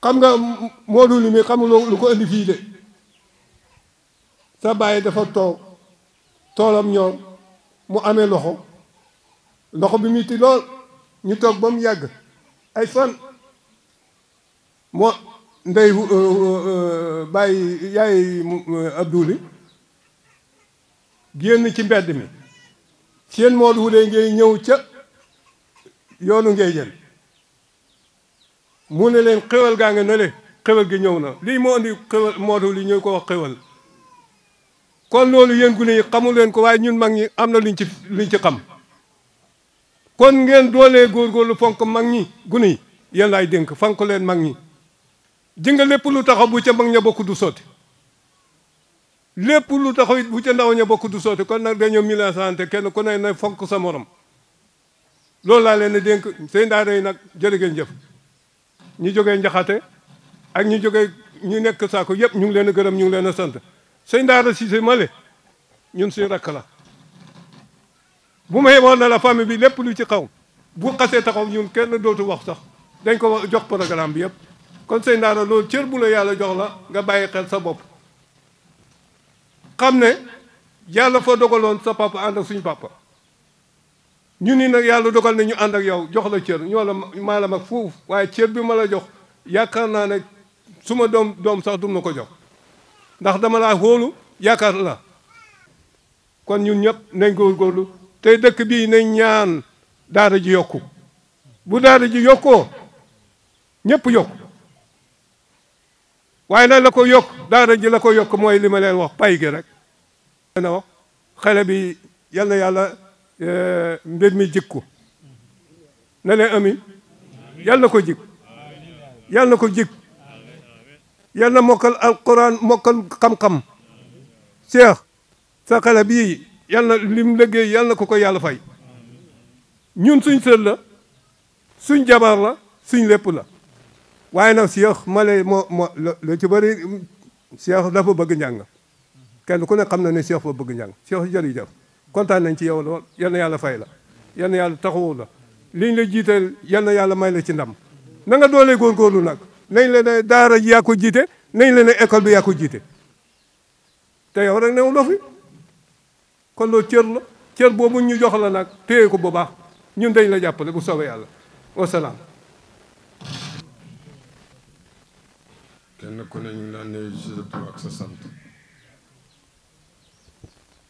xam nga Modou li mi xam lu ko indi fii de sa bàyyi dafa toog toolam ñoom mu amee loxo bi metti lool ñu toog ba mu yàgg ay fan moo ndey bàyyi yaay Abdouli génn ci mbedd mi seen Modou Wule ngay ñëw ca yoonu ngay jël mu ne leen xewal gaa nga ne le xewal gi ñëw na lii moo indi xewal Modou li ñëw ko wax xewal kon loolu yéen gune yi xamu leen ko waaye ñun mag ñi am na luñ ci xam kon ngeen doolee góorgóorlu fonk mag ñi gune yi yéen laay dénk fonk leen mag ñi ji nga lépp lu taxaw bu ca mag ña bokk du sotti lépp lu taxaw it bu ca ndaw ña bokk du sotti kon nag dañoo mila santé kenn ku ne na fonk sa morom loolu laa leen dénk seen daara yi nag jërë ngeen jëf ñu jógee njaxate ak ñu jógee ñu nekk saako yëpp ñu ngi leen a gërëm ñu ngi leen a sant sëñ daara Cissé male ñun suñu rakk la bu ma yeboon na la famille bi lépp lu ci xaw bu xasee taxaw ñun kenn dootu wax sax dañ ko jox programme bi yëpp kon sëñ daara loolu cër bu la yàlla jox la nga bàyyi xel sa bopp xam ne yàlla fa dogaloon sa papa ànd ak suñu papa ñu ni nag yàlla dogal na ñu ànd ak yow jox la cër ñoo la maa la mag fuuf waaye cër bi ma la jox yaakaar naa ne suma doom sax dum na ko jox ndax dama laa xóolu yaakaar la kon ñun ñëpp nañ góorgóorlu tey dëkk bii nañ ñaan daara ji yokku bu daara ji yokkoo ñëpp yokku waaye nag la ko yokk daara ji la ko yokk mooy li ma leen wax pay gi rek na wax xale bi yal na yàlla mbir mi jikku na leen amin yal na ko jik yal na ko jik yal na mokkal alquran mokkal xam-xam Cheikh sa xale bii yal na lim liggéey yal na ko yàlla fay ñun suñ sët la suñ jabar la suñ lépp la waaye nag Cheikh male moo la ci bëri Cheikh dafa bëgg njàng kenn ku ne xam na ne Cheikh fa bëgg njàng Cheikh jërëjëf kontaan nañ ci yow lool yal na yàlla fay la yal na yàlla taxawu la liñ la jiital yal na yàlla may la ci ndam na nga doolee góorgóorlu nag nañ la ne daara ji yaa ko jiite nañ la ne école bi yaa ko jiite te yow rek new loo fi kon loolu cër la cër boobu ñu jox la nag téye ko bu baax ñun dañ la jàppale bu soobee yàlla wasalaam. kenn ku ne ñu ngi laa nuyu ci sa tur ak sa sant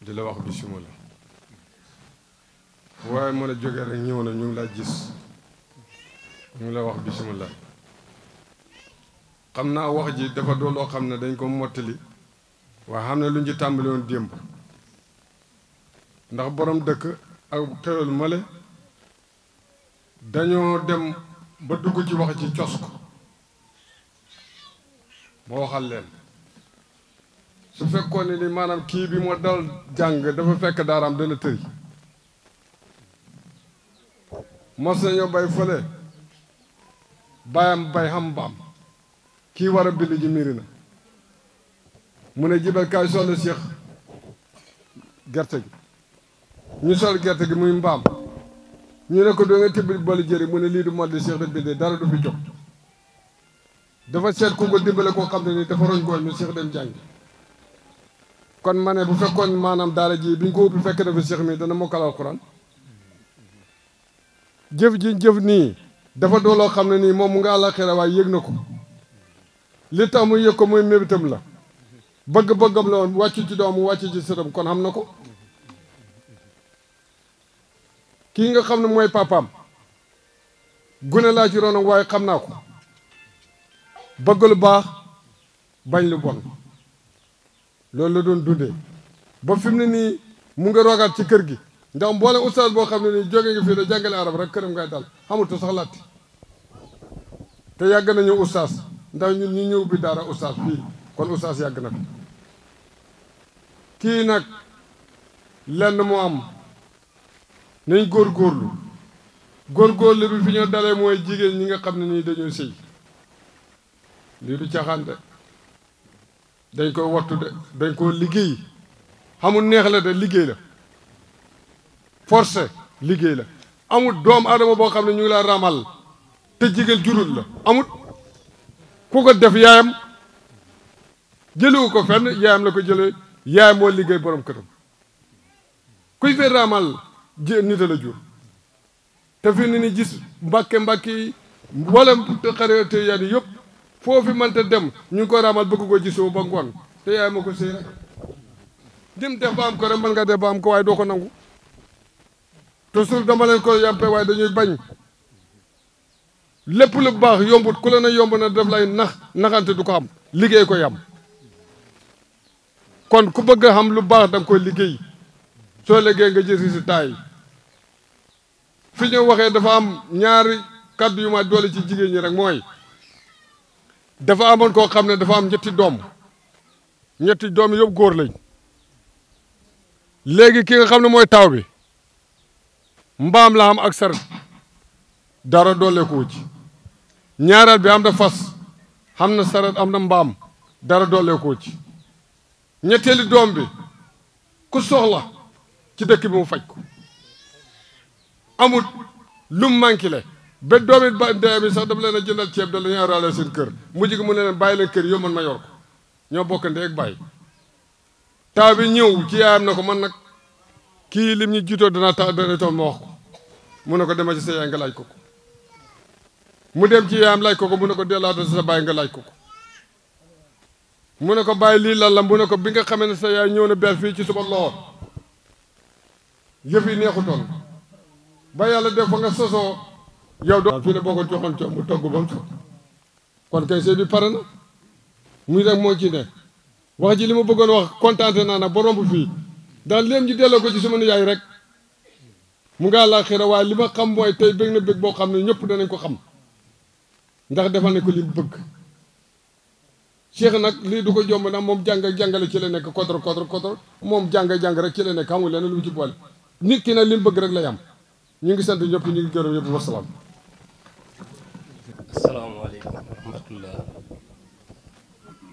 di la wax bismillah waaye mën a jógee rek ñëw na ñu ngi laa gis ñu ngi la wax bismillah xam naa wax ji dafa doon loo xam ne dañ ko mottali waaye xam ne lu ñu ci tàmbali woon démb ndax borom dëkk ak tëral male dañoo dem ba dugg ci wax ci cos ko moo waxal leen su fekkoon ne ni maanaam kii bi moo dal jàng dafa fekk daaraam dana tëri mos nañoo bay fële bayam bay xam mbaam kii war a bind ji miri na mu ne jibal kaay sol Cheikh gerte gi ñu sol gerte gi muy mbaam ñu ne ko doo nga tibbi bali jëri mu ne lii du moddi Cheikh da bindee dara du fi jóg dafa seet ku ko dimbale koo xam ne ni dafa roñ gooñ mi Cheikh dem jàngi kon ma ne bu fekkoon maanaam daara ji bi ñu ko ubbi fekk dafa Cheikh mi dana mokkal alxuraan jëf ji jëf nii dafa dooloo xam ne nii moom mu nga àllaaxira waaye yëg na ko li tax mu yëg ko muy mébitam la bëgg-bëggam la woon wàccu ci doomu wàccu ci sëtam kon xam na ko kii nga xam ne mooy papaam gune laa ci ronam waaye xam naa ko bëgg lu baax bañ lu bon loolu la doon dundee ba fi mu ne nii mu nga roogaat ci kër gi ndax mboole oustaz boo xam ne nii jóge nga fii da jàngale arab rek këram ngay dal xamutu sax latti te yàgg nañu oustaz ndax ñun ñu ñëw bi daara oustaz fii kon oustaz yàgg na fi kii nag lenn moo am nañ góorgóorlu bi fi ñoo dalee mooy jigéen ñi nga xam ne nii dañoo sëy lii du caaxaan de dañ koy wattu de dañ koo liggéey xamul neex la de liggéey la forcé liggéey la amul doom adama boo xam ne ñu ngi la ramal te jigéen jurul la amut ku ko def yaayam jëlewu ko fenn yaayam la ko jëlee yaayam moo liggéey borom këram kuy fee ramal nit a la jur te fi ni ni gis mbàkke yi wala xarité yani yëpp foofu mënta dem ñu ngi ko ramal bëgg ko gisoo ba ngoon te yaayam ma ko sëy rek dim def ba am ko rek mën nga def ba am ko waaye doo ko nangu toujours dama leen ko yàmpe waaye dañuy bañ lépp lu baax yombut ku la na yomb na def lay naxante du ko xam liggéey ko yam kon ku bëgg a xam lu baax da nga koy liggéey soo liggéey nga gis résultat yi fi ñu waxee dafa am ñaari kàddu yu ma doole ci jigéen ñi rek mooy dafa amoon koo xam ne dafa am ñetti doom yëpp góor lañ léegi ki nga xam ne mooy taaw bi mbaam la am ak saret dara doole ko ci ñaareel bi am na fas xam na saret am na mbaam dara doole ko ci ñetteeli doom bi ku soxla ci dëkk bi mu faj ko amul lum manqué le ba doomi ba ndey mi sax dafa leen a jëndal ceeb da la ñu araale seen kër mujj gi mu ne leen bàyyi leen kër yow man ma yor ko ñoo bokk ndey ak bàyyi taaw bi ñëw ci yaayam na ko man nag kii lim ñu jiitoo dana toog ma wax ko mu ne ko dema ci sa yaay nga laaj ko ko mu dem ci yaayam laaj ko ko mu ne ko dellaata sa bàyyi nga laaj ko ko mu ne ko bàyyi lii lan la mu ne ko bi nga xamee ne sa yaay ñëw na beer fii ci suba loxo yëf yi neexutoon ba yàlla def fa nga sosoo yow doo fii ne boo ko joxoon coow mu togg ba mu so kon kay sëy bi pare na muy rek moo ci ne wax ji li ma bëggoon wax kontaante naa nag ba romb fii daal léem ji delloo ko ci suma yaay rek mu ngaa laa xira waaye li ma xam mooy tey bëgg na bëgg boo xam ne ñëpp danañ ko xam ndax defal ne ko li mu bëgg Cheikh nag lii du ko jomb nag moom jàngale ci la nekk kodor moom jàng rek ci la nekk xamul leneen lu mu ci boole nit ki nag li mu bëgg rek la yam ñu ngi sant ñëpp ñu ngi gërëm ñëpp wasalaam. asalaamaaleykum wa rahmatullah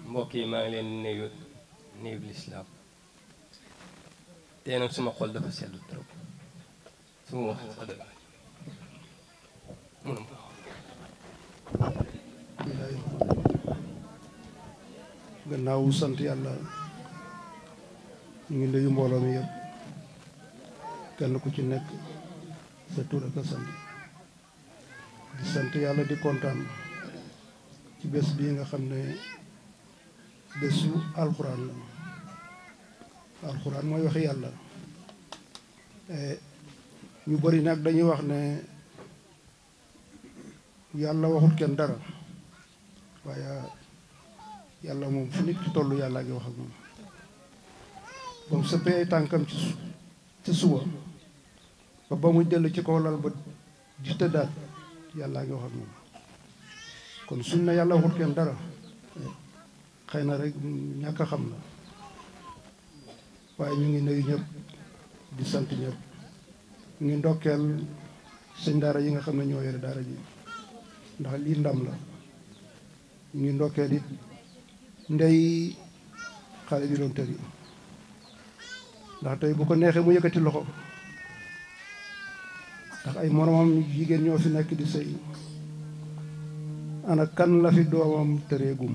mbokk yi maa ngi leen nuyu lislaam tey nag suma xol dafa sedd trop suma wax sax dëgg bismillahi gannaaw sant yàlla ñu ngi nuyu mbooloo mi yëpp kenn ku ci nekk sa tur ak sant di sant yàlla di kontaan ci bés bii nga xam ne bésu alxuraan la alxuraan mooy waxi yàlla ñu bari nag dañuy wax ne yàlla waxut kenn dara waaye yàlla moom fu nit ki toll yàlla ngi wax ak moom ba mu sëppee ay tànkam ci suba ba muy dellu ci kaw lal ba di tëddaat yàlla ngi wax ak moom kon suñ na yàlla waxut kenn dara xëy na rek ñàkk a xam la waaye ñu ngi nuyu ñëpp di sant ñëpp ñu ngi ndokkeel sëñ daara yi nga xam ne ñoo yore daara ji ndax lii ndam la ñu ngi ndokkeel it ndey xale bi doon tëri ndax tey bu ko neexee mu yëkkati loxo ndax ay moromam jigéen ñoo fi nekk di sëy ana kan la fi doomam tëreegum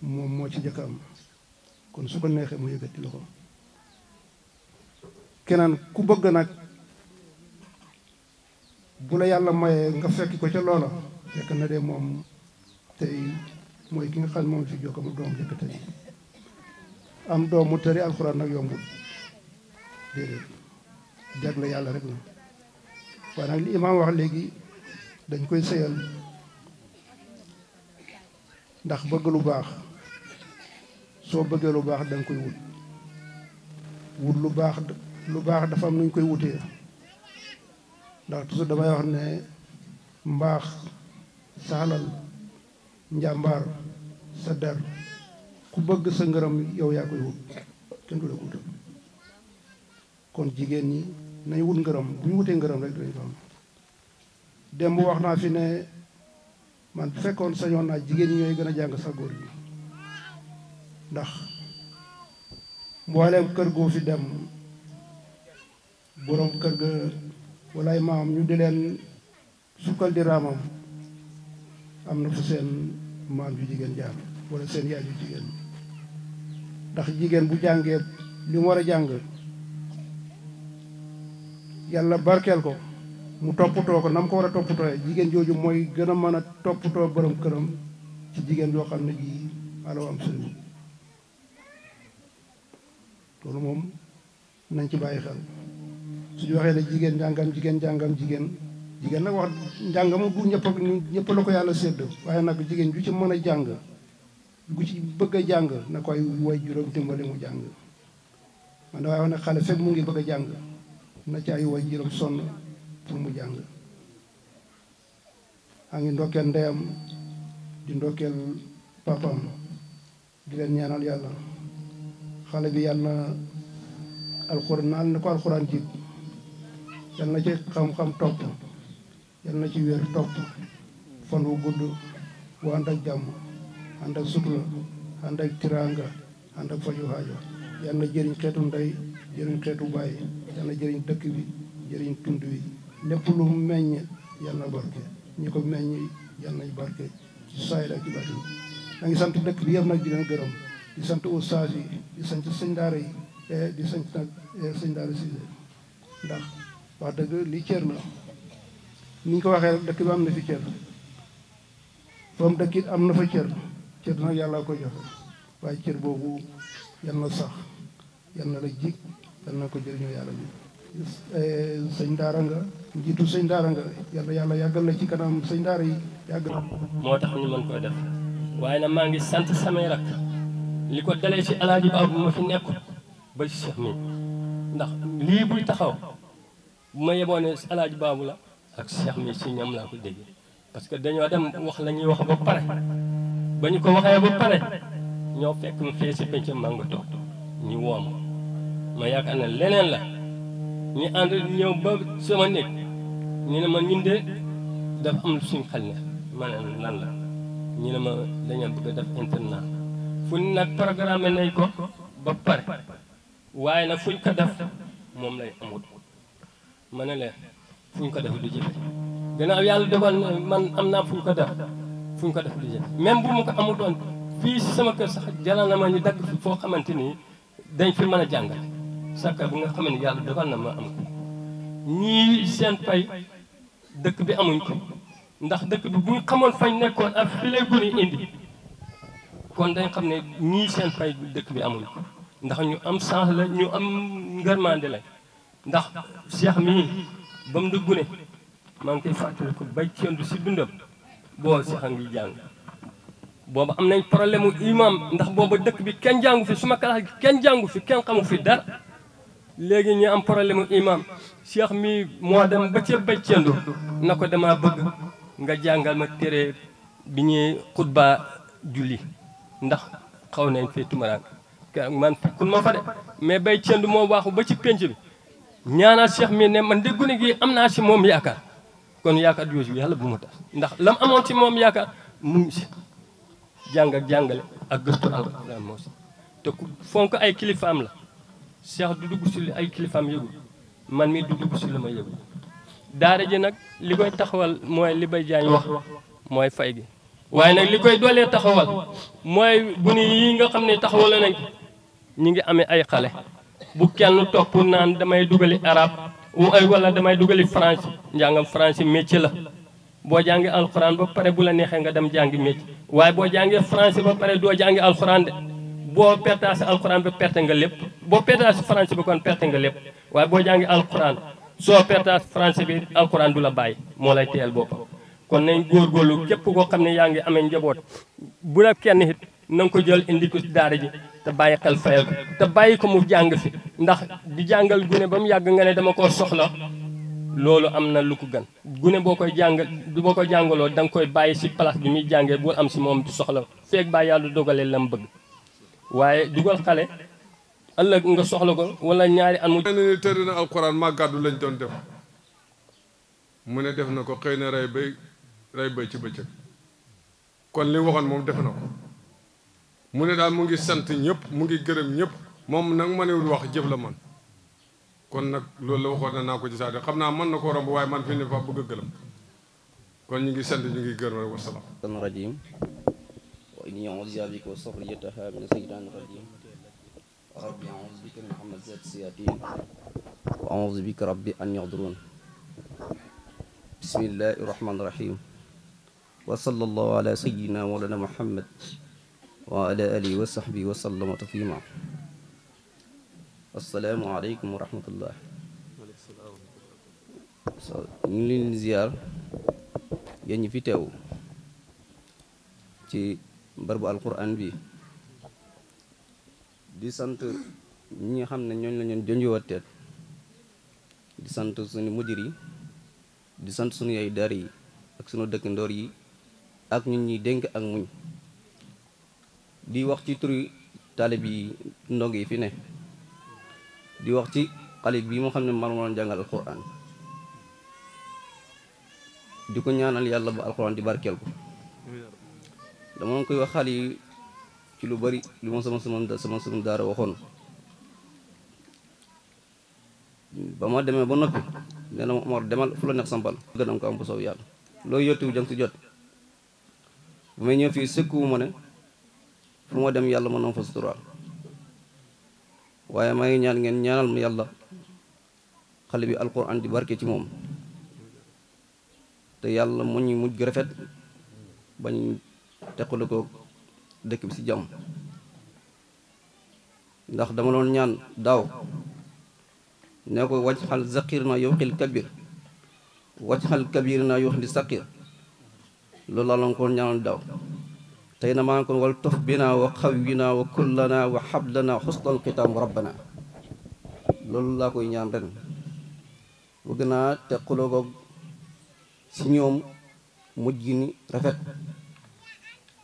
moom moo ci jëkk am kon su ko neexee mu yëkkati loxo keneen ku bëgg nag bu la yàlla mayee nga fekk ko ca loola fekk na de moom tey mooy ki nga xam ne moom fi jokk mu doom jëkk tey am doom mu tëri alxuraan nag yombul déedéet jagle yàlla rek la waaye nag li imaam wax léegi dañ koy sëyal ndax bëgg lu baax soo bëggee lu baax danga koy wut lu baax dafa am nuñ koy wutee ndax toujours damay wax ne mbaax saalal njàmbaar sa der ku bëgg sa ngërëm yow yaa koy wut kenn du la ko wutal kon jigéen ñi nañ wut ngërëm bu ñu wutee ngërëm rek dinañ ko am démb wax naa fi ne man bu fekkoon sañoon naa jigéen ñi ñooy gën a jàng sax góor gi ndax mbooleem kër goo fi dem boroom kër ga walaay maam ñu di leen sukkal di raamam am na fu seen maam yu jigéen jaar wala seen yaay yu jigéen ndax jigéen bu jàngee li mu war a jàng yàlla barkeel ko mu toppatoo ko na mu ko war a toppatooyee jigéen jooju mooy gën a mën a toppatoo borom këram ci jigéen joo xam ne ji alaw am sëriñ loolu moom nañ ci bàyyi xel suñu waxee ne jigéen jigéen nag wax njàngam bu ñëpp la ko yàlla sédd waaye nag jigéen ju ci mën a jàng gu ci bëgg a jàng na koy woy juróom dimbali mu jàng man da waaye wax ne xale fekk mu ngi bëgg a jàng na ci ay woy juróom sonn pour mu jàng a ngi ndokkeel ndeyam di ndokkeel papam di leen ñaanal yàlla xale bi yàlla na alxuraan na ko alxuraan jiit yàlla na ci xam-xam topp yàlla na ci wér topp fan wu gudd wu ànd ak jàmm ànd ak sutura ànd ak tiraanga ànd ak faju haajo yàlla na jëriñ xeetu ndey jëriñ xeetu baay yàlla na jëriñ dëkk bi jëriñ tund wi lépp lu meññ yàlla na barke ñi ko meññ yàlla nañ barke ci saayir ak ci baatin maa ngi sant dëkk bi yëpp nag di leen gërëm di sant ustaas yi di sant sëñ daara yi di sant nag sëñ daara Cissé ndax wax dëgg li cër la ni ñu ko waxee rek dëkk bi am na fi cër fa mu dëkk it am na fa cër nag yàlla ko joxe waaye cër boobu yal na sax yal na la jig yal na ko jëriñoo yàlla bi sëñ daara nga njiitu sëñ daara nga yàlla yàggal la ci kanam sëñ daara yi yàgg na moo tax ñu mën koy def waaye nag maa ngi sant samay rak li ko dalee ci alaaji baabu ma fi nekk ba ci Cheikh mi ndax lii buy taxaw bu ma yeboo ne alaaji baabu la ak Cheikh mi si ñoom laa ko dégg parce que dañoo dem wax la ñuy wax ba pare ba ñu ko waxee ba pare ñoo fekk mu fee si penc maa nga toog ñu woom ma yaakaar ne leneen la ñu ànd ñëw ba sama néeg ñu ne ma ñun de dafa am suñ xel ne ma ne lan la ñu ne ma dañoo bëgg a def internat fu ñu nag programme nañ ko ba pare waaye nag fuñ ko def moom lay amut ma ne leen fuñ ko def du jëfe gannaaw yàlla dogal na man am naa fu ñu ko def di jël même bu mu ko amul doon fii si sama kër sax jalal na ma ñu dagg fi foo xamante ni dañ fi mën a jàngale sakka bu nga xam ne yàlla dogal na ma am ko ñii seen pay dëkk bi amuñ ko ndax dëkk bi bu ñu xamoon fañ nekkoon ak fi lay guni indi kon dañ xam ne ñii seen pay dëkk bi amuñ ko ndax ñu am chance la ñu am ngërmande la ndax Cheikh mii ba mu di gune maa ngi koy fàttali ko bay cendu si dundam boo Cheikh a ngi jàng booba am nañ problème mu imam ndax booba dëkk bi kenn jàngu fi suma kalaas gi kenn jàngu fi kenn xamu fi dara léegi ñu am problème mu imam Cheikh mii moo dem ba ca bay cendu na ko dama bëgg nga jàngal ma téere bi ñuy xutba julli ndax xaw nañ fee tumaraan man fekkul ma fa de mais bay cendu moo waaxu ba ci penc bi ñaanal Cheikh mi ne man déggu ne gi am naa si moom yaakaar kon yaakaar jooju yàlla bu mu tax ndax lam amoon ci moom yaakaar mu ngi si jàng ak jàngale ak gëstu alxuraan moo si te ku fonk ay kilifaam la Cheikh du dugg si li ay kilifaam yëgul man mii du dugg si li ma yëgul daara ji nag li koy taxawal mooy li bay jaañ wax mooy fay gi waaye nag li koy doolee taxawal mooy bu ni yi nga xam ne taxawal nañ ñi ngi amee ay xale bu kenn topp naan damay dugali arab wala damay dugali français njàngam français métier la boo jàngi alxuraan ba pare bu la neexee nga dem jàngi métier waaye boo jàngee français ba pare doo jàngi alxuraan de boo pertaasi alxuraan ba perte nga lépp boo pertaasi français bi kon perte nga lépp waaye boo jàngi alxuraan soo pertaasi français bi alxuraan du la bàyyi moo lay teel boppam kon nañ góorgóorlu képp koo xam ne yaa ngi amee njaboot bu la kenn it na nga ko jël indi ko ci daara ji te bàyyi xel fayal ko te bàyyi ko mu jàng fi ndax di jàngal gune ba mu yàgg nga ne dama koo soxla loolu am na lu ko gën gune boo koy jàngaloo da nga koy bàyyi si place bi muy jàngee bul am si moom di soxla feeg bàyyi yàlla dogalee la mu bëgg waaye dugal xale ëllëg nga soxla ko wala ñaari at mu ne ni tëdd na alxuraan maa gàddu lañ doon def mu ne def na ko xëy na rey bay ci bëccëg kon li waxoon moom def na ko mu ne daal mu ngi sant ñëpp mu ngi gërëm ñëpp moom nag mënewul wax jëf la man kon nag loolu la waxoon na naa ko ci saate xam naa mën na ko romb waaye man fi ne fa bëgg a gërëm kon ñu ngi sant ñu ngi gërëm rek wasalaam rajim wa inni a'udhu bika wa zurriyyataha min ash-shaytanir rajim rabbi a'udhu bika min hamazati shayatin wa a'udhu bika rabbi an yahdurun bismillahir rahmanir rahim wa sallallahu ala sayyidina mawlana muhammad wa ala alihi wa sahbihi wa sallama taslima assalaamu aleykum wa rahmatullah ñu ngi leen di ziar yéen ñi fi teew ci barabu alquran bi di sant ñi nga xam ne ñooñu la ñoon jonjowateet di sant suñu mudir yi di sant suñu yaay daar yi ak suñu dëkk ndoor yi ak ñun ñuy dénk ak muñ di wax ci turi taalib yi ndong yi fi ne di wax ci xale bii moo xam ne man moo jàngal alquran di ko ñaanal yàlla ba alquran di barkeel ko dama koy wax xale yi ci lu bari lu ma sama daara waxoon ba ma demee ba noppi nee na ma Omar demal fu la neex sampal gën am ko am bu soow yàlla looy yottiwu jang si jot bu may ñëw fii sëkkuwu ma ne fu ma dem yàlla mën na fa suturaal waaye maa ngi ñaan ngeen ñaanal ma yàlla xale bi alquran di barke ci moom te yàlla mu ñu mujj rafet bañ teqale ko dëkk bi ci jàmm ndax dama doon ñaan daaw ne ko wàcc xal zaqir na yuxil kabir wàcc xal kabir na yuxil saqir loolu laa ko ñaanal daaw tey na maa ngi kon wal tof bina wa xawwina wa kullana wa hablana xusnal xitaam rabbana loolu laa koy ñaan ren bëgg naa teqaloo ko ci ñoom mujj gi ni rafet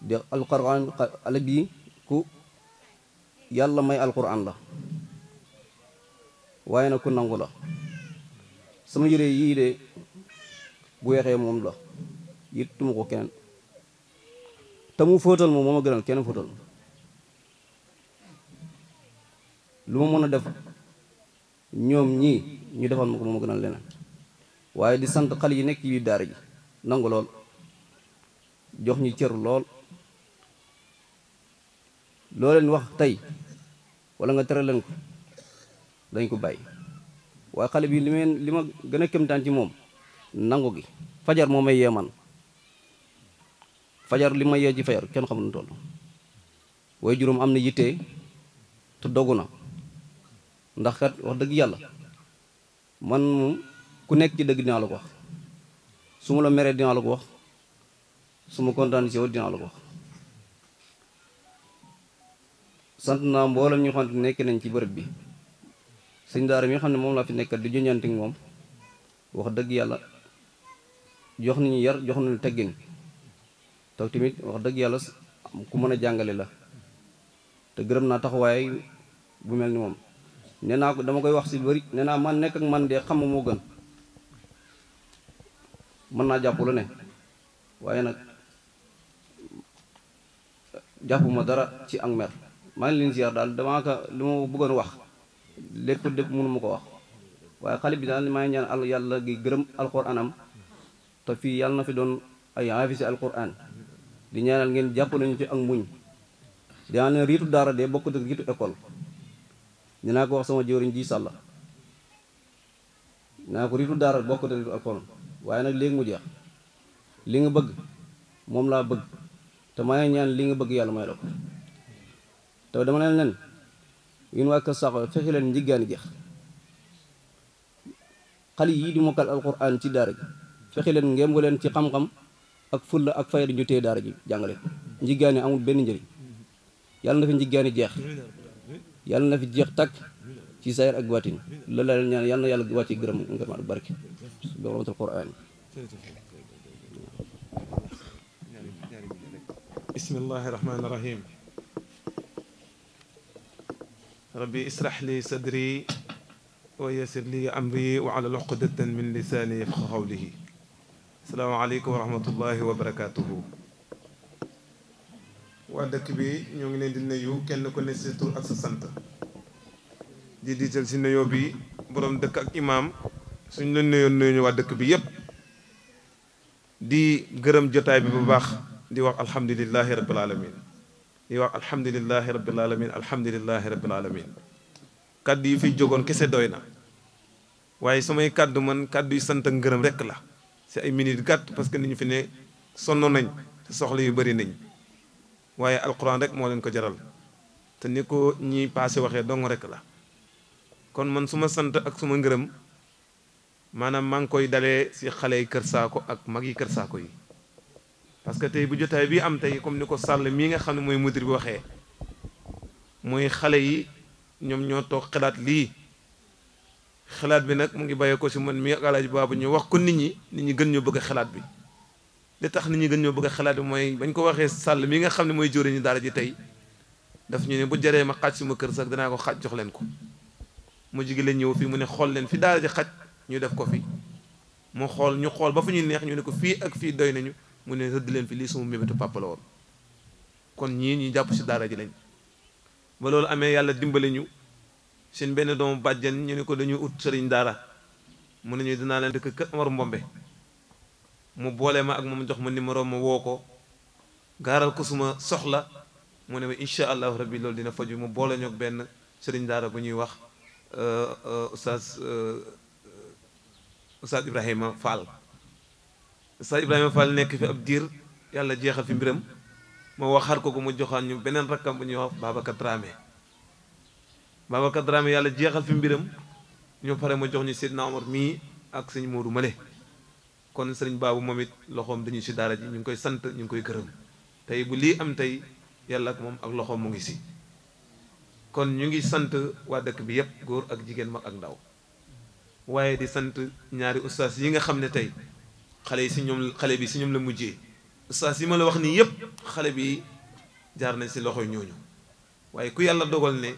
di alquran ala bi ku yàlla may alquran la waaye nag ku nangu la sama yére yii de bu weexee moom la yittuma ko keneen te mu fóotal moom moo ma gënal kenn fóotal lu ma mën a def ñoom ñii ñu defal ma ko moo ma gënal leneen waaye di sant xale yi nekk ci biir daara ji nangu lool jox ñu cër lool loo leen wax tey wala nga tere leen ko dañ ko bàyyi waaye xale bi li ma gën a kéemtaan ci moom nangu gi fajar moo may yee man fajar li ma yee ci fajar kenn xamul nu toll waaye juróom am na yitte te dogu na ndax kat wax dëgg yàlla man moom ku nekk ci dëgg dinaa la ko wax su ma la meree dinaa la ko wax su ma kontaan ci yow dinaa la ko wax sant naa mboolem ñu xam ne nekk nañ ci bërëb bi sëñ daara mi nga xam ne moom laa fi nekkat di juñanti moom wax dëgg yàlla jox nañu yar jox nañu teggin taw tamit wax dëgg yàlla ku mën a jàngale la te gërëm naa taxawaay bu mel ni moom nee naa ko dama koy wax si bëri nee naa man nekk ak man de xam moo gën mën naa jàpp lu ne waaye nag jàppuma dara ci ak mer maa ngi leen ziar daal damaa ko li ma bëggoon wax lépp mënu ma ko wax waaye xale bi daal maa ngi ñaan yàlla gi gërëm alquranam te fii yàlla na fi doon ay haafisi alquran di ñaanal ngeen jàpp nañu ci ak muñ dinaa leen riitu daara de bokk ak riitu école dinaa ko wax sama jëwriñ ji sàlla dinaa ko riitu daara bokk ak riitu école waaye nag léegi mu jeex li nga bëgg moom laa bëgg te maa ngi ñaan li nga bëgg yàlla may la ko te dama leen yéen waa Kër Sakho fexe leen njiggaani jeex xale yii di mokkal alquran ci daara ji fexe leen ngéem leen ci xam-xam ak fulla ak fayda ñu téye daara ji jàngale njiggaani amul benn njëriñ yàlla na fi njiggaani jeex yàlla na fi jeex takk ci sayar ak baatin loolu la leen ñaan yàlla na yàlla wàcce gërëm ngërëm ak barke bi rahmatul quran bismillahi rahmaani rahim rabbi israh li sadri wa yassir li amri wa ala uqdatan min lisaani yafqahu qawlihi asalaamaaleykum wa rahmatullahi wa barakatuhu waa dëkk bi ñoo ngi leen di nuyu kenn ku ne si tur ak sa sant di diital si nuyoo bi borom dëkk ak imaam suñ leen nuyoon nuyu ñu waa dëkk bi yépp di gërëm jotaay bi bu baax di wax alhamdulilahi rabbil alamin di wax alhamdulilahi rabbil alamin alhamdulilahi rabbil alamin kàddu yi fiy jógoon kese doy na waaye samay kàddu man kàddu yu sant ak ngërëm rekk la si ay minutes gàtt parce que ni ñu fi ne sonn nañ te soxla yu bëri nañ waaye alquran rek moo leen ko jaral te ni ko ñi passé waxee dong rek la kon man su ma sant ak suma ngërëm maanaam maa ngi koy dalee si xale yi Kër Sakho ak mag yi Kër Sakho yi parce que tey bu jotaay bii am tey comme ni ko Sall mii nga xam ne mooy mudir bi waxee mooy xale yi ñoom ñoo toog xalaat lii xalaat bi nag mu ngi bàyyee ko si man mii ak Alaaji Baabu ñu wax ko nit ñi gën ñoo bëgg a xalaat bi li tax nit ñi gën ñoo bëgg a xalaat bi mooy bañ ko waxee Sall mii nga xam ne mooy jóore ñu daara ji tey daf ñu ne bu jaree ma xaaj suma kër sax danaa ko xaaj jox leen ko mu jigi leen ñëw fii mu ne xool leen fi daara ji xaj ñu def ko fi mu xool ñu xool ba fu ñuy neex ñu ne ko fii ak fii doy nañu mu ne rëdd leen fi lii suma mébétu papa la woon kon ñii ñu jàpp si daara ji lañ ba loolu amee yàlla dimbale ñu seen benn doomu bàjjen ñu ne ko dañuy ut sëriñ daara mu ne ñu dinaa leen dëkk kër Omar Mbombe mu boole ma ak moom jox ma numéro ma woo ko gaaral ko suma soxla mu ne ma incha allahu rabbi loolu dina faju mu boole ñoog benn sëriñ daara bu ñuy wax Oustaz Ibrahima Fall Oustaz Ibrahima Fall nekk fi ab diir yàlla jeexal fi mbiram ma waxaat ko mu joxaan ñu beneen rakkam bu ñuy wax Babacar Dramé yàlla jeexal fi mbiram ñu pare ma jox ñu Seydina Omar mii ak sëñ Modou Male kon sëriñ Baabu moom it loxoom dañuy si daara ji ñu ngi koy sant ñu ngi koy gërëm tey bu lii am tey yàlla ak moom ak loxoom mu ngi si kon ñu ngi sant waa dëkk bi yépp góor ak jigéen mag ak ndaw waaye di sant ñaari ustaas yi nga xam ne tey xale bi si ñoom la mujjee ustaas yi ma la wax nii yépp xale bi jaar nañ si loxoy ñooñu waaye ku yàlla dogal ne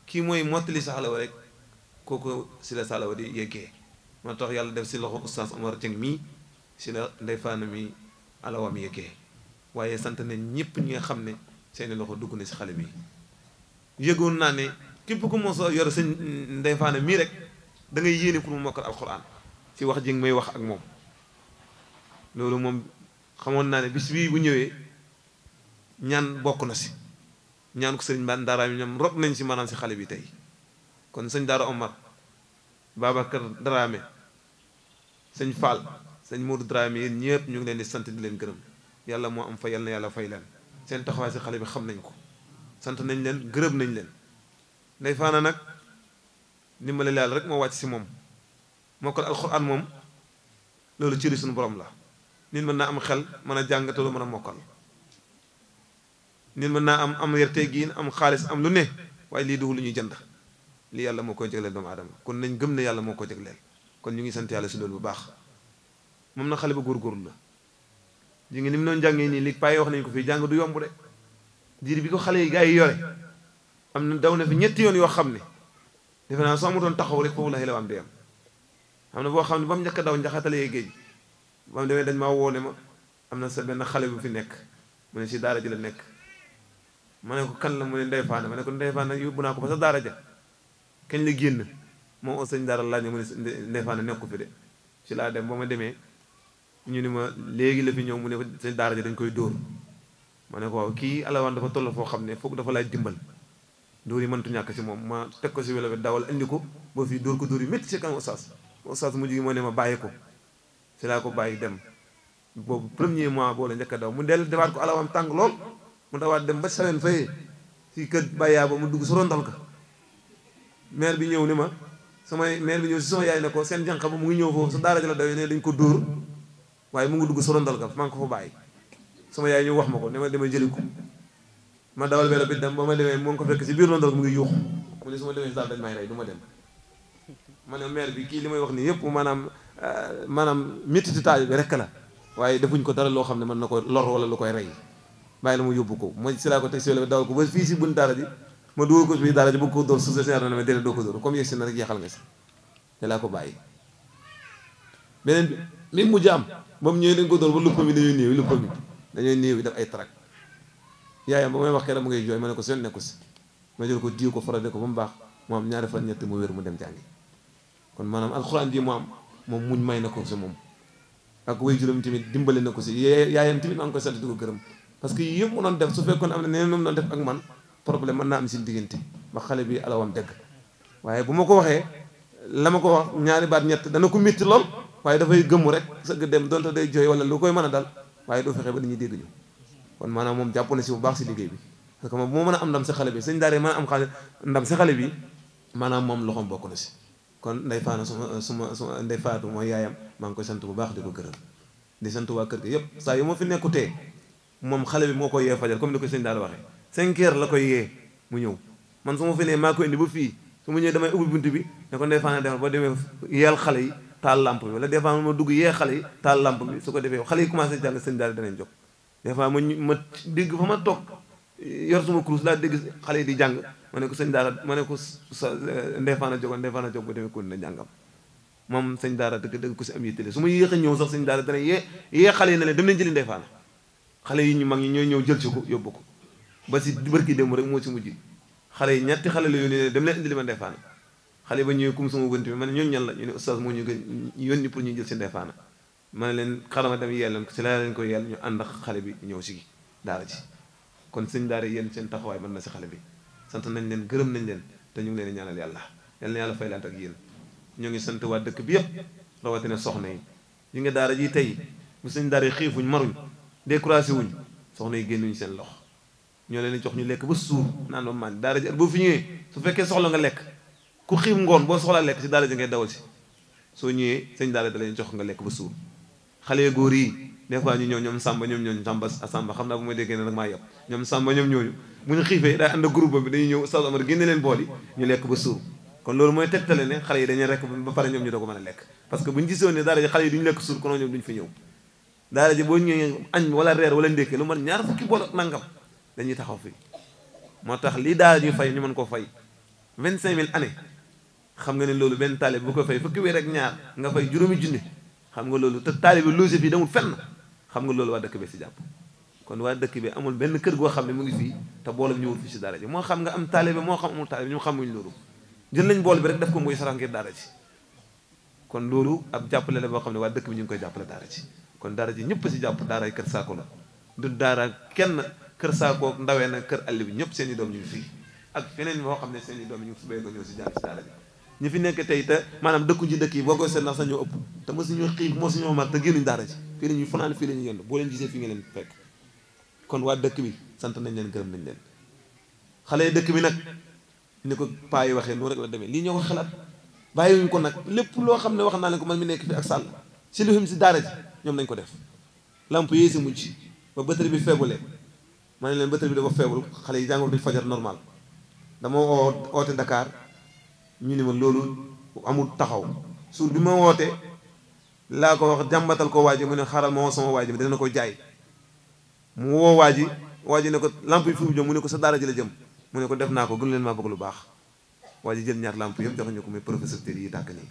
kii mooy mottali sa xalawa rek kooku si la salawa di yeggee moo tax yàlla def si loxo ustaas Omar Dieng mii si la ndey faana mi alawam yeggee waaye sant nañ ñëpp ñi nga xam ne seeni loxo dugg na si xale bi yëgoon naa ne képp ku mos a yor sëñ ndey faana mii rek da ngay yéene pour mu mokkal alquran ci wax ji may wax ak moom loolu moom xamoon naa ne bis bii bu ñëwee ñaan bokk na si ñaan ko sëriñ Daara mi ñoom rot nañ si maanaam si xale bi tey kon sëñ Daara Omar Babacar Dramé sëñ Fall sëñ Modou Dramé yéen ñëpp ñu ngi leen di sant di leen gërëm yàlla moo am fa yal na yàlla fay leen seen taxawaay si xale bi xam nañ ko sant nañ leen gërëm nañ leen Ndeye Fana nag ndimbale yàlla rek moo wàcc si moom mokkal alxuraan moom loolu cëri suñu borom la nit mën naa am xel mën a jàng te lu mën a mokkal nit mën naa am yarte giin am xaalis am lu ne waaye lii duhu lu ñuy jënd lii yàlla moo koy jagleel doomu aadama kon nañ gëm ne yàlla moo ko jagleel kon ñu ngi sant yàlla si loolu bu baax moom na xale ba góorgóorlu la ji ngi ni mu doon jàngee nii li payi wax nañu ko fii jàng du yomb de diir bi ko xale yi gars yi yore am na daw na fi ñetti yoon yoo xam ne defe naa soo amutoon taxaw rek foofu la xel am di am na boo xam ne ba mu njëkk a daw njaxatalee géej ba mu demee dañ maa woo ne ma am na sa benn xale bu fi nekk mu ne si daara ji la nekk ma ne ko kan la mu ne Ndeye Fana ma ne ko Ndeye Fana yóbbu naa ko ba sa daara ja kañ la génn moom sëñ daara laaj ne mu ne Ndeye Fana nekku fi de ci laa dem ba ma demee ñu ni ma léegi la fi ñëw mu ne ko sëñ daara ja dañ koy dóor ma ne ko waaw kii alawaan dafa toll foo xam ne foog dafa laaj dimbal dóor yi mëntu ñàkk si moom ma teg ko si welo bi dawal indi ko ba fii dóor ko dóor yi métti si kanam oustaz mujj gi moo ne ma bàyyi ko si laa ko bàyyi dem boobu premier mois boo la njëkk a daw mu dellu defaat ko alawam tàng lool mu dawaat dem ba sawen fayee si kër bàyyaa ba mu dugg sorondal ka maire bi ñëw ni ma maire bi ñëw si sama yaay ne ko seen jànq ba mu ngi ñëw foofu sa daara ji la dawee ne dañ ko dóor waaye mu ngi dugg sorondal ka maa ngi ko fa bàyyi sama yaay ñu wax ma ko ne ma dama jëli ko ma dawal vélo bi dem ba ma demee mu ngi ko fekk si biir rondal mu ngi yuux mu ne su ma demee si daal dañ may rey du ma dem ma ne maire bi kii li may wax nii yëpp maanaam métti taal bi rek la waaye defuñ ko dara loo xam ne mën na ko lor wala lu koy rey bàyyi la mu yóbbu ko ma si laa ko teg si wala dawal ko ba fii si bun daara ji ma dugal ko fii daara ji bëgg ko dóor su seer na ma déedéet doo ko dóor comme yegsi na rek jeexal nga si te laa ko bàyyi beneen bi mi mujj am ba mu ñëwee dañ ko dóor ba luppa mi dañuy néew def ay trac yaayam ba may wax keroog mu ngay jooy ma ne ko seen nekku si ma jël ko diw ko farade ko ba mu baax mu am ñaari fan ñett mu wér mu dem jàngi kon maanaam alxuraan ji mu am moom muñ may na ko si moom ak way juróom tamit dimbale na ko si yaayam tamit maa ngi koy sant di ko gërëm parce que yii yëpp mu doon def su fekkoon am na neneen moom doon def ak man problème mën naa am si diggante ba xale bi alawam dëgg waaye bu ma ko waxee la ma ko wax ñaari baat ñett dana ko métti lool waaye dafay gëmmu rek sëgg dem donte day jooy wala lu koy mën a dal waaye doo fexe ba nit ñi dégg ñu kon maanaam moom jàpp na si bu baax si liggéey bi parce que moom bu ma mën a am ndam si xale bi sëñ daara mën a am ndam si xale bi maanaam moom loxoom bokk na si kon Ndeye Fana suma Ndeye Fatou mooy yaayam maa ngi koy sant bu baax di ko gërëm di sant waa kër gi yëpp saa yu ma fi nekkutee moom xale bi moo koy yee fajar comme ni ko sëñ daara waxee 5 heures la koy yee mu ñëw man su ma fi nee maa koy indi ba fii su ma ñëwee damay ubbi bunt bi ne ko Ndeye Fana defal ba demee yeel xale yi taal lampe bi wala des fois ma dugg yee xale yi taal lampe bi su ko defee xale yi commencé jàng sëñ daara danañ jóg des fois ma dégg fa ma toog yor suma kurus laa dégg xale yi di jàng ma ne ko sëñ daara ma ne ko sa Ndeye Fana jógoon Ndeye Fana jóg ba demee kon na jàngam moom sëñ daara dëgg ko si am yittale su ma yéex a ñëw sax sëñ daara dana yee xale yi ne leen dem leen jëli Ndeye Fana xale yi ñu mag ñi ñooy ñëw jël si ko yóbbu ko ba si bërki démb rek moo si mujj xale yi ñetti xale la yónnee dem leen indili ma Ndeye Fana xale ba ñëwee comme sama wënt bi ma ne ñooñu ñan la ñu ne oustaz moo ñu gën yónni pour ñu jël si Ndeye Fana ma ne leen xarama dem yeel leen ko si la leen ko yeel ñu ànd ak xale bi ñëw si daara ji kon sëñ daara yéen seen taxawaay mën na si xale bi sant nañ leen gërëm nañ leen te ñu ngi leen ñaanal yàlla yal na yàlla fay lant ak yéen ñoo ngi sant waa dëkk bi yëpp rawatina soxna yi yi nga daara ji tey bu sëñ daara yi xiifuñ maruñ découragé wuñ soxna yi génnuñ seen lox ñoo leen jox ñu lekk ba suur naan ba man daara ji boo fi ñëwee su fekkee soxla nga lekk ku xiif ngoon boo soxlaa lekk si daara ji ngay dawal si soo ñëwee sëñ daara da leen jox nga lekk ba suur xale góor yi des fois ñu ñëw ñoom Samba ñoom ñooñu Samba xam naa bu ma déggee ne nag maa yàpp ñoom Samba ñoom ñooñu bu ñu xiifee day ànd ak groupe bi dañuy ñëw Oustaz Omar génne leen bool yi ñu lekk ba suur kon loolu mooy tegtale ne xale yi dañuy rekk ba pare ñoom ñu doo ko mën a lekk parce que bu ñu gisoon ne daara ji xale yi duñu lekk suur konoon ñoom duñu fi ñëw daara ji boo ñëwee añ wala reer wala ndékki lu man ñaar fukki bool ak nangam dañuy taxaw fii moo tax lii daara ji fay ñu mën koo fay 25000 année xam nga ne loolu benn taalib bu ko fay fukki weer ak ñaar nga fay juróomi junni xam nga loolu te taalib bi loge fii demul fenn xam nga loolu waa dëkk bi si jàpp kon waa dëkk bi amul benn kër goo xam ne mu ngi fii te boolam ñëwul fii si daara ji moo xam nga am taalibe moo xam amul taalibe ñu xamuñ loolu jël nañ bool bi rek def ko muy sarax ngir daara ji kon loolu ab jàppale la boo xam ne waa dëkk bi ñu ngi koy jàppale daara ji kon daara ji ñëpp si jàpp daara Kër Saako la du daara kenn Kër Saako ndawee na kër àll bi ñëpp seen i doom ñu ngi fii ak feneen moo xam ne seen i doom ñu ngi fi béy ko ñëw si jàng si daara ji ñu fi nekk tey te maanaam dëkku ci dëkk yi boo koy seet ndax sax ñoo ëpp te mosuñu xiif mosuñu mar te génnuñ daara ji fii la ñuy fanaan fii la ñuy yënd boo leen gisee fi nga leen fekk kon waa dëkk bi sant nañ leen gërëm nañ leen xale yi dëkk bi nag ni ko paa yi waxee noonu rek la demee lii ñoo ko xalaat bàyyiwuñ ko nag lépp loo xam ne wax naa leen ko man mi nekk fi ak sàll si lu xim si daara ji ñoom nañ ko def lamp yee si mujj ba batterie bi feebulee ma ne leen batterie bi dafa feebul xale yi jàngul duñ fajar normal dama oote Dakar ñu ni ma loolu amul taxaw suur bi ma wootee laa ko wax jàmbatal ko waa ji mu ne xaaral ma woo sama waa ji bi dana ko jaay mu woo waa ji ne ko lamp yi fi mu jëm mu ne ko sa daara ji la jëm mu ne ko def naa ko gën leen maa bëgg lu baax waa ji jël ñaar lamp yëpp joxuñu ko muy professeur tër yi tàkk nii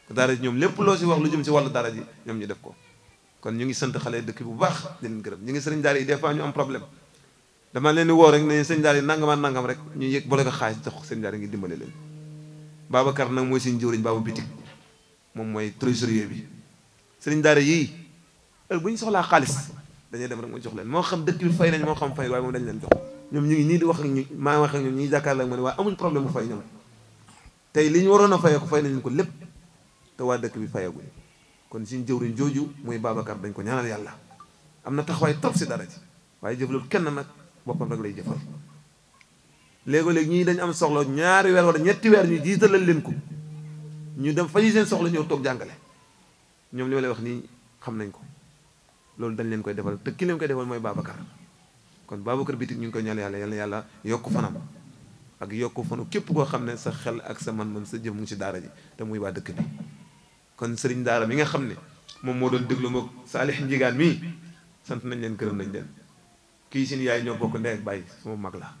ko daara ji ñoom lépp loo si wax lu jëm si wàllu daara ji ñoom ñu def ko kon ñu ngi sant xale dëkk bu baax di leen gërëm ñu ngi sëriñ daara yi des fois ñu am problème dama leen di woo rek ne sëriñ daara yi nangam rek ñu yëg boole ko xaalis jox sëriñ daara yi ngi dimbale leen Babacar nag mooy seen jëwriñ Baba Bitik moom mooy trésorier bi sëriñ daara yii heure bu ñu soxlaa xaalis dañuy dem rek mu jox leen moo xam dëkk bi fay nañ moo xam fay waaye moom dañ leen jox ñoom ñu ngi nii di wax ak ñu maa wax ak ñoom ñu ngi jàkkaarloo ak ma ne waaye amuñ problème bu fay ñoom tey li ñu waroon a fayee ko fay nañ ko lépp te waa dëkk bi fayaguñ kon suñu jëwriñ jooju muy Babacar dañ ko ñaanal yàlla am na taxawaay trop si dara ji waaye jëflul kenn nag boppam rek lay jëfal léegi-léegi ñii dañ am soxla ñaari weer wala ñetti weer ñu jiitalal leen ko ñu dem faji seen soxla ñëw toog jàngale ñoom li ma lay wax nii xam nañ ko loolu dañ leen koy defal te ki leen koy defal mooy Babacar kon Babacar Bitik ñu ngi koy ñaan yàlla yal na yàlla yokku fanam ak yokku fanu képp koo xam ne sa xel ak sa man-man sa jëf mu ngi si daara ji te muy waa dëkk bi kon sëriñ daara mi nga xam ne moom moo doon déglu moog Saalix Njigaan mii sant nañ leen gërëm nañ leen kii sin yaay ñoo bokk ndey ak bàyyi sama mag la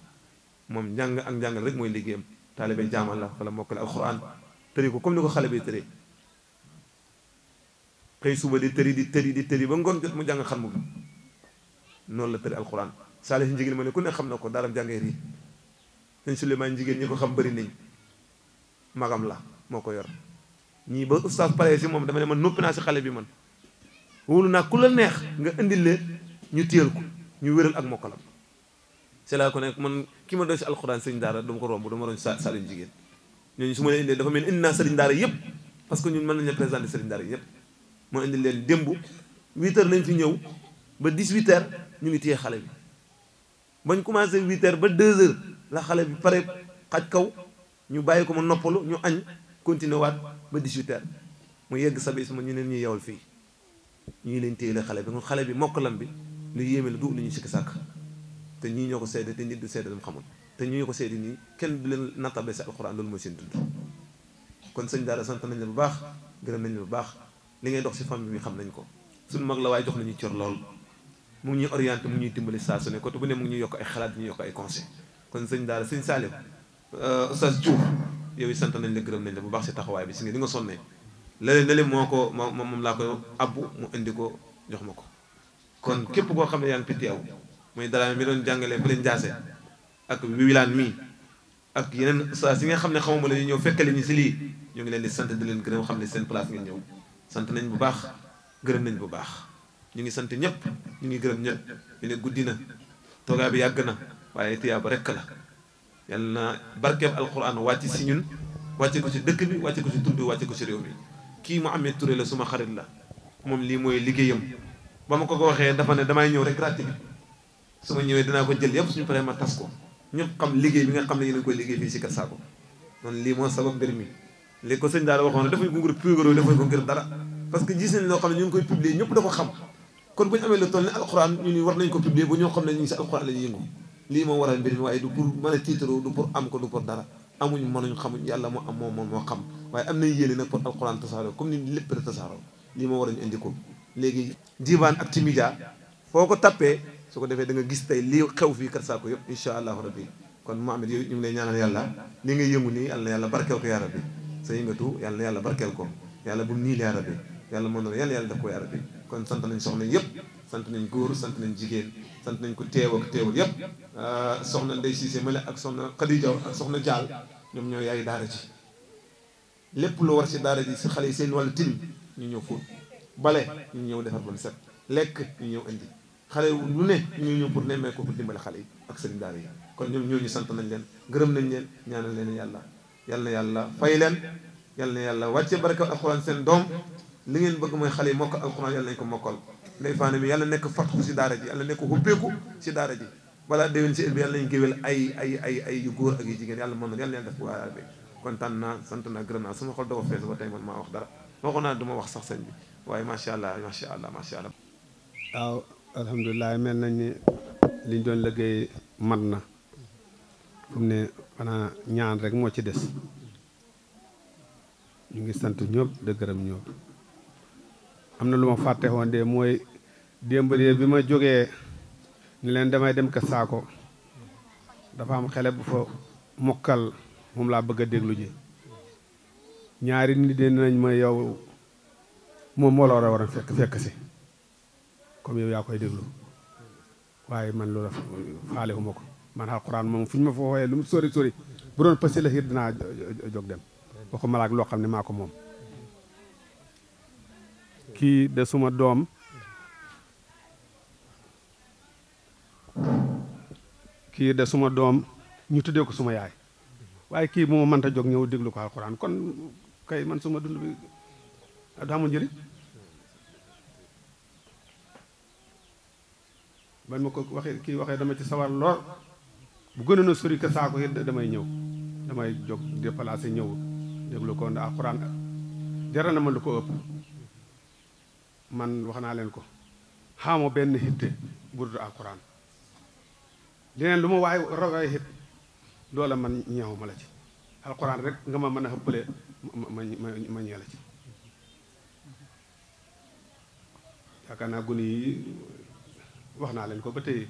moom njàng ak njàngal rek mooy liggéeyam taalibe jaamal la fa la mokkale alxuraan tëri ko comme ni ko xale bi tëri xëy suba di tëri ba ngoon jot mu jàng xam mu noonu la tëri alxuraan Saalix Njigaan ma ne ku ne xam na ko daaram jàngeer yi sëñ Souleymane jigéen ñi ko xam bëri nañ magam la moo ko yor ñii ba oustaz pare si moom dama ne man noppi naa si xale bi man wóolu naa ku la neex nga indil leen ñu téyal ko ñu wéral ak mokkalam c'est là ko nekk man ki ma doon si alxuraan sëriñ daara dama ko romb dama doon sëriñ jigéen ñooñu su ma leen indee dafa mel indi naa sëriñ daara yëpp parce que ñun mën nañu présenter sëriñ daara yëpp moo indil leen démb 8 heures lañ fi ñëw ba 18 heures ñu ngi téye xale bi bañ commencé 8 heures ba 2 heures la xale bi pare xaj kaw ñu bàyyi ko ma noppalu ñu añ continué waat ba 18 heures mu yegg sabi suma ñu neen ñuy yewal fii ñii leen téye la xale bi kon xale bi mokkalam bi lu yéeme la du lu ñu sikki sàkk te ñii ñoo ko seede te nit du seede dam xamul te ñii ñoo ko seede nii kenn du leen nattable si alxuraan loolu mooy seen dund kon sëñ daara sant nañ la bu baax gërëm nañ la bu baax li ngay dox si famille bi xam nañ ko suñu mag la waaye jox nañu cër lool mu ngi ñuy orienté mu ngi ñuy dimbali saa su ne côté bu ne mu ngi ñuy yokk ay xalaat ñu yokk ay conseil kon sëñ daara sëñ Salim Oustaz Diouf yow it sant nañ la gërëm nañ la bu baax si taxawaay bi si nga di nga sonnee léeg-léeg moo ko moom laa ko abbu mu indi ko jox ma ko kon képp koo xam ne yaa ngi fi teew muy dara mi doon jàngalee fële Njaase ak wilaan mii ak yeneen ustaas yi nga xam ne xamuma la ñu ñëw fekkale ñu si lii ñu ngi leen di sant di leen gërëm xam ne seen place ngeen ñëw sant nañ bu baax gërëm nañ bu baax ñu ngi sant ñëpp ñu ngi gërëm ñëpp ñu ne guddi na toogaay bi yàgg na waaye tiyaaba rekk la yàlla na barkeeb alquran wàcc si ñun wàcce ko si dëkk bi wàcce ko si tund wàcce ko si réew mi kii Mouhamed Touré la suma xarit la moom lii mooy liggéeyam ba ma ko waxee dafa ne damay ñëw rek gratuit bi su ma ñëwee dinaa ko jël yëpp suñu paree ma tas ko ñëpp xam liggéey bi nga xam ne yéen a koy liggéey fii si Kër Saako noonu lii moo sabab mbir mi li ko sëñ daara waxoon ne dafay ko ngir pugaro dafay ko ngir dara parce que gis nañ loo xam ne ñu ngi koy publier ñëpp da ko xam kon bu ñu amee lu toll ne alxuraan ñu ni war nañ ko publier bu ñoo xam ne ñu ngi si alxuraan la ñuy yëngu lii moo waral mbir mi waaye du pour mën a tiitaroo du pour am ko du pour dara amuñ mënuñ xamuñ yàlla moo am moom moo xam waaye am nañ yéene nag pour alxuraan tasaaroo comme ni lépp rek tasaaroo lii moo war ñu indi ko léegi Divan ak Timidia foo ko tappee su ko defee da nga gis tey lii xew fii Kër Saako yëpp incha allahu rabbi kon Mohamed yow ñu ngi lay ñaanal yàlla li ngay yëngu nii yàlla na yàlla barkeel ko yaa rabbi sa yëngatu yàlla na yàlla barkeel ko yàlla bu nii yaa rabbi yàlla mën na yàlla def ko yaa rabbi kon sant nañ soxna yëpp sant nañ góor sant nañ jigéen sant nañ ko teew ak teewul yëpp soxna Ndey Siise Male ak soxna Khadija ak soxna Diall ñoom ñoo yaay daara ci lépp lu war si daara ji si xale yi seen wàllu tim ñu ñëw fóot bale ñu ñëw defar ba mu set lekk ñu ñëw indi xale lu ne ñu ñëw pour nemmee ko pour dimbale xale yi ak sëriñ daara yi kon ñoom ñooñu sant nañ leen gërëm nañ leen ñaanal leen yàlla yal na yàlla fay leen yal na yàlla wàcce barka alxuraan seen doom li ngeen bëgg mooy xale yi mokk alxuraan yàlla nañ ko mokkal ndey faane mi yàlla nekk fatxu si daara ji yàlla nekk hubbeeku si daara ji balaa déwén si bi yàlla nañ géwél ay yu góor ak yu jigéen yàlla mën na yàlla na def ko waa bi kontaan naa sant naa gërëm naa sama xol dafa fees ba tey man maa wax dara waxoon naa du ma wax sax sëñ bi waaye macha allah macha allah macha allah. waaw alhamdulilah mel nañ ni liñ doon liggéey mat na fu mu ne xanaa ñaan rek moo ci des ñu ngi sant ñëpp de gërëm ñëpp am na lu ma fàtte woon de mooy démb bi ma jógee ni leen damay dem ka saako dafa am xele bu fa mokkal moom laa bëgg a déglu ji ñaari nit de nañ ma yow moom moo la war a fekk si comme yow yaa koy déglu waaye man loolu faale wu ma ko man alxuraan moom fu ñu ma fa wooyee lu mu sori sori bu doon passé la xiir dinaa jóg dem waxu malaak loo xam ne maa ko moom kii de suma doom ñu tuddee ko suma yaay waaye kii bu ma mënta jóg ñëw déglu ko alxuraan kon kay man suma dund bi daa amul njëriñ bañ ma ko waxee kii waxee dama ci sawar lool bu gënoon a sori ka saako it damay ñëw damay jóg déplacé ñëw déglu ko ndax alxuraan jaral na ma lu ko ëpp man wax naa leen ko xamoo benn hitte bu dul alxuraan leneen lu ma waaye hit loola man ñeewu ma la ci alxuraan rek nga ma mën a xëppale ma ñee la ci yaakaar naa gune yi wax naa leen ko ba tey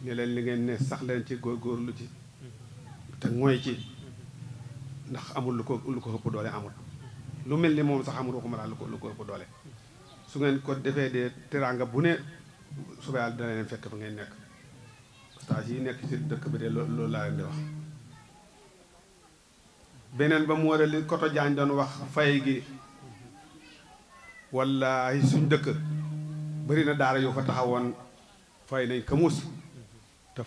ne leen li ngeen ne sax leen ci góorgóorlu ci te mooy ci ndax amul lu ko ëpp doole amul lu mel ni moom sax amul waxuma laa lu ko ëpp doole su ngeen ko defee de teraanga bu ne suba yàlla dina leen fekk fa ngeen nekk stage yi nekk ci dëkk bi de loolu laa leen di wax beneen ba mu war a li koto jaañ doon wax fay gi wallaahi suñ dëkk bëri na daara yu fa taxawoon fay nañ kamuus te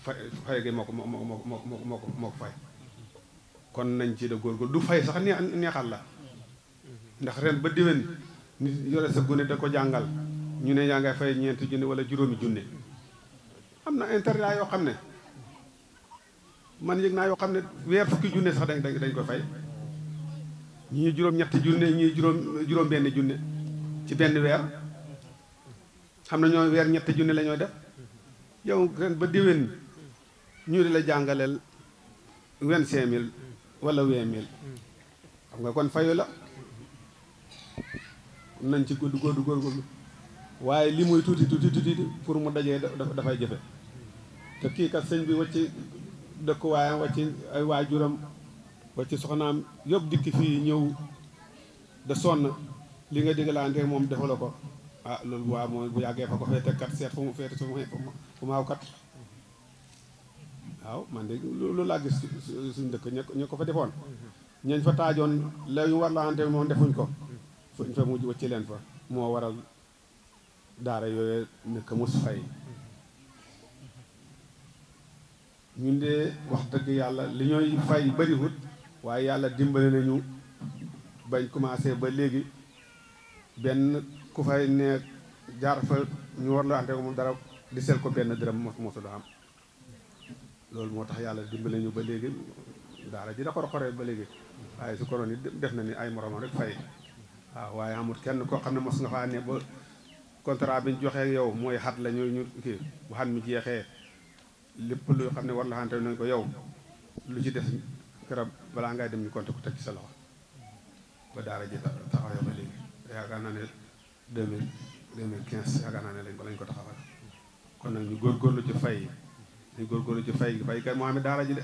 fay gi moo ko fay kon nañ ci da góorgóor du fay sax neexal la ndax ren ba déwén nit yore sa gune da ko jàngal ñu ne yaa ngay fay ñeenti junne wala juróomi junne am na internat yoo xam ne man yëg naa yoo xam ne weer fukki junne sax dañ ko fay ñii juróom-ñetti junne ñii juróom benn junne ci benn weer xam na ñoo weer ñetti junne la ñoo def yow ren ba déwén ñu di la jàngaleel 25 000 wala 20 000 xam nga kon fayu la nañ ci góorgóorlu waaye li muy tuuti pour mu dajee dafay jafe te kii kat sëñ bi wacci dëkkuwaayam wacci ay waajuram wacci soxnaam yëpp dikki fii ñëw de sonn li nga diggalante moom defu la ko ah loolu waa mooy bu yàggee fa ko fee teg kat seet fu mu feete fu maaw kat waaw man de loolu laa gis suñ dëkk ñu ko fa defoon ñañ fa taajoon la ñu war laante moom defuñ ko fuñ fa mujj wacci leen fa moo waral daara yooyu nekk mus fay ñun de wax dëgg yàlla li ñooy fay bariwut waaye yàlla dimbali nañu bañ commencé ba léegi benn ku fay ne jaar fa ñu war la ante ko moom dara di sel ko benn dërëm mosu do am loolu moo tax yàlla dimbali ñu ba léegi daara ji da xor-xoree ba léegi waaye su koroon yi def na ni ay moromam rek fay waaw waaye amul kenn koo xam ne mos nga faa ne ba contrat bi ñu joxee yow mooy xat la ñu kii bu xat mi jeexee lépp lu xam ne war la xante nañ ko yow lu ci def këram balaa ngay dem ñu compté ko teg ci sa loxo ba daara ji taxawee ba léegi yaakaar naa ne 2015 yaakaar naa ne lañ ko taxawal kon nag ñu góorgóorlu ci fay ñu góorgóorlu ci fay kay moo xam ne daara ji de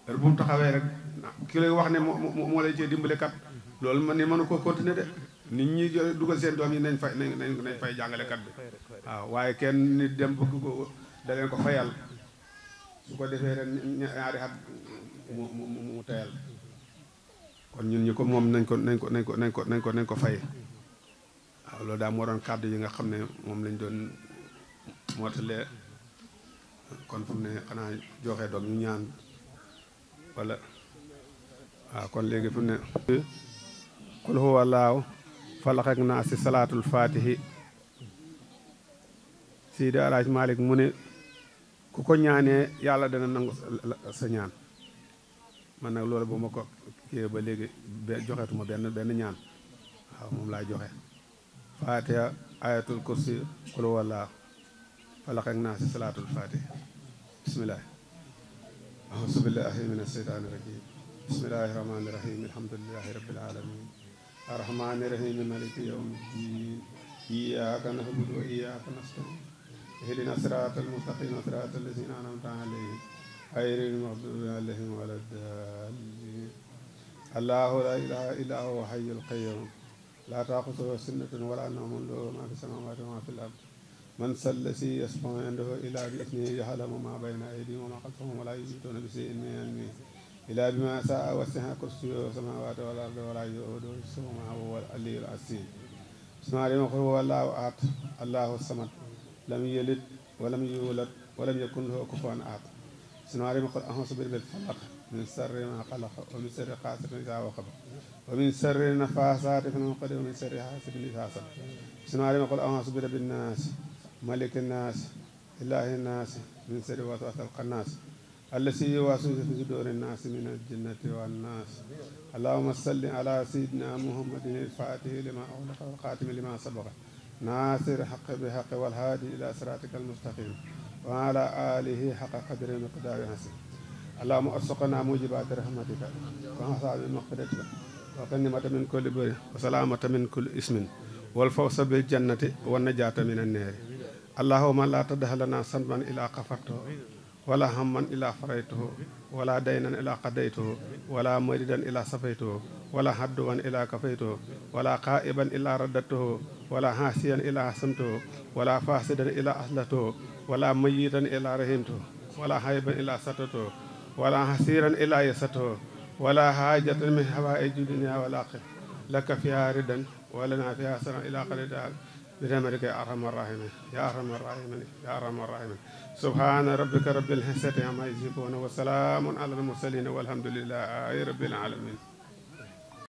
heure bu mu taxawee rek ki lay wax ne moo lay cee dimbale kat loolu man ne mënu koo continuer de nit ñi dugal seen doom yi nañ fay jàngalekat bi waaw waaye kenn nit dem bëgg ko da leen ko fayal su ko defee ren ñaari at mu teyal kon ñun ñu ko moom nañ ko fay waaw loolu daal moo doon kàddu yi nga xam ne moom lañ doon mootalee kon fu mu ne xanaa joxe doog ñu ñaan wala waaw kon léegi fu mu ne qul huwa allaahu falaq ak naas si salaatul faatihi Seydi Alaaji Malick mu ne ku ko ñaanee yàlla dana nangu sa ñaan man nag loolu bu ma ko kii ba léegi joxetuma benn ñaan waaw moom laay joxe faatiha ayatul kursi qul huwa allaahu falaq ak naas si salaatul faatihi bismillah auzu billahi mina sheytaani rajim bismillahi rahmaani rahim alhamdulillahi rabbil alamin arrahmaani rahim maliki yawmi ddin iyyaka na'budu wa iyyaka nasta'in ihdina siratal mustaqim siratal lazina an'amta alayhim ghayril maghdubi alayhim waladdallin allahu la ilaha illa huwa hayyul qayyum la ta'khudhuhu sinatun wala nawmun lahu ma fis samawati wa ma fil ard man sallasi yasma'u indahu illa bi ismihi ya'lamu ma bayna aydihim wa ma khalfahum wa la yuhituna bi shay'in min ilmihi illa bima sha'a wasi'a kursiyyuhu samawati wal ardi wa la yu'uduhu hifdhuhuma wa huwal aliyyul azim bismillahi qul huwa allahu ahad allahu samad lam yalid wa lam yulad wa lam yakun lahu kufuwan ahad bismillahi qul a'udhu bi rabbil falaq min sharri ma khalaq wa min sharri ghasiqin idha waqab wa min sharri nafathati fil 'uqad wa min sharri hasidin idha hasad bismillahi qul a'udhu bi rabbin nas malikin nas ilahin nas min sharri waswasil khannas الذي يوسوس في صدور الناس من الجنة والناس اللهم صل على سيدنا محمد الفاتح لما أغلق والخاتم لما سبق ناصر حق بحق والهادي إلى صراطك المستقيم وعلى آله حق قدر مقدار حسن اللهم ارزقنا موجبات رحمتك وحساب مغفرتك وغنيمة من كل بر وسلامة من كل اسم والفوز بالجنة والنجاة من النار اللهم لا تدع لنا ذنبا إلا غفرته ولا هما إلا فريته ولا دينا إلا قضيته ولا مريدا إلا صفيته ولا حدوا إلا كفيته ولا قائبا إلا رددته ولا حاسيا إلا حسنته ولا فاسدا إلا أصلته ولا ميتا إلا رحمته ولا حيبا إلا ستته ولا حسيرا إلا يسته ولا حاجة من حوائج الدنيا والآخرة لك فيها ردا ولنا فيها سرا إلى قليلها برحمتك يا أرحم الراحمين يا أرحم الراحمين يا أرحم الراحمين سبحان ربك رب العزة عما يصفون وسلام على المرسلين والحمد لله رب العالمين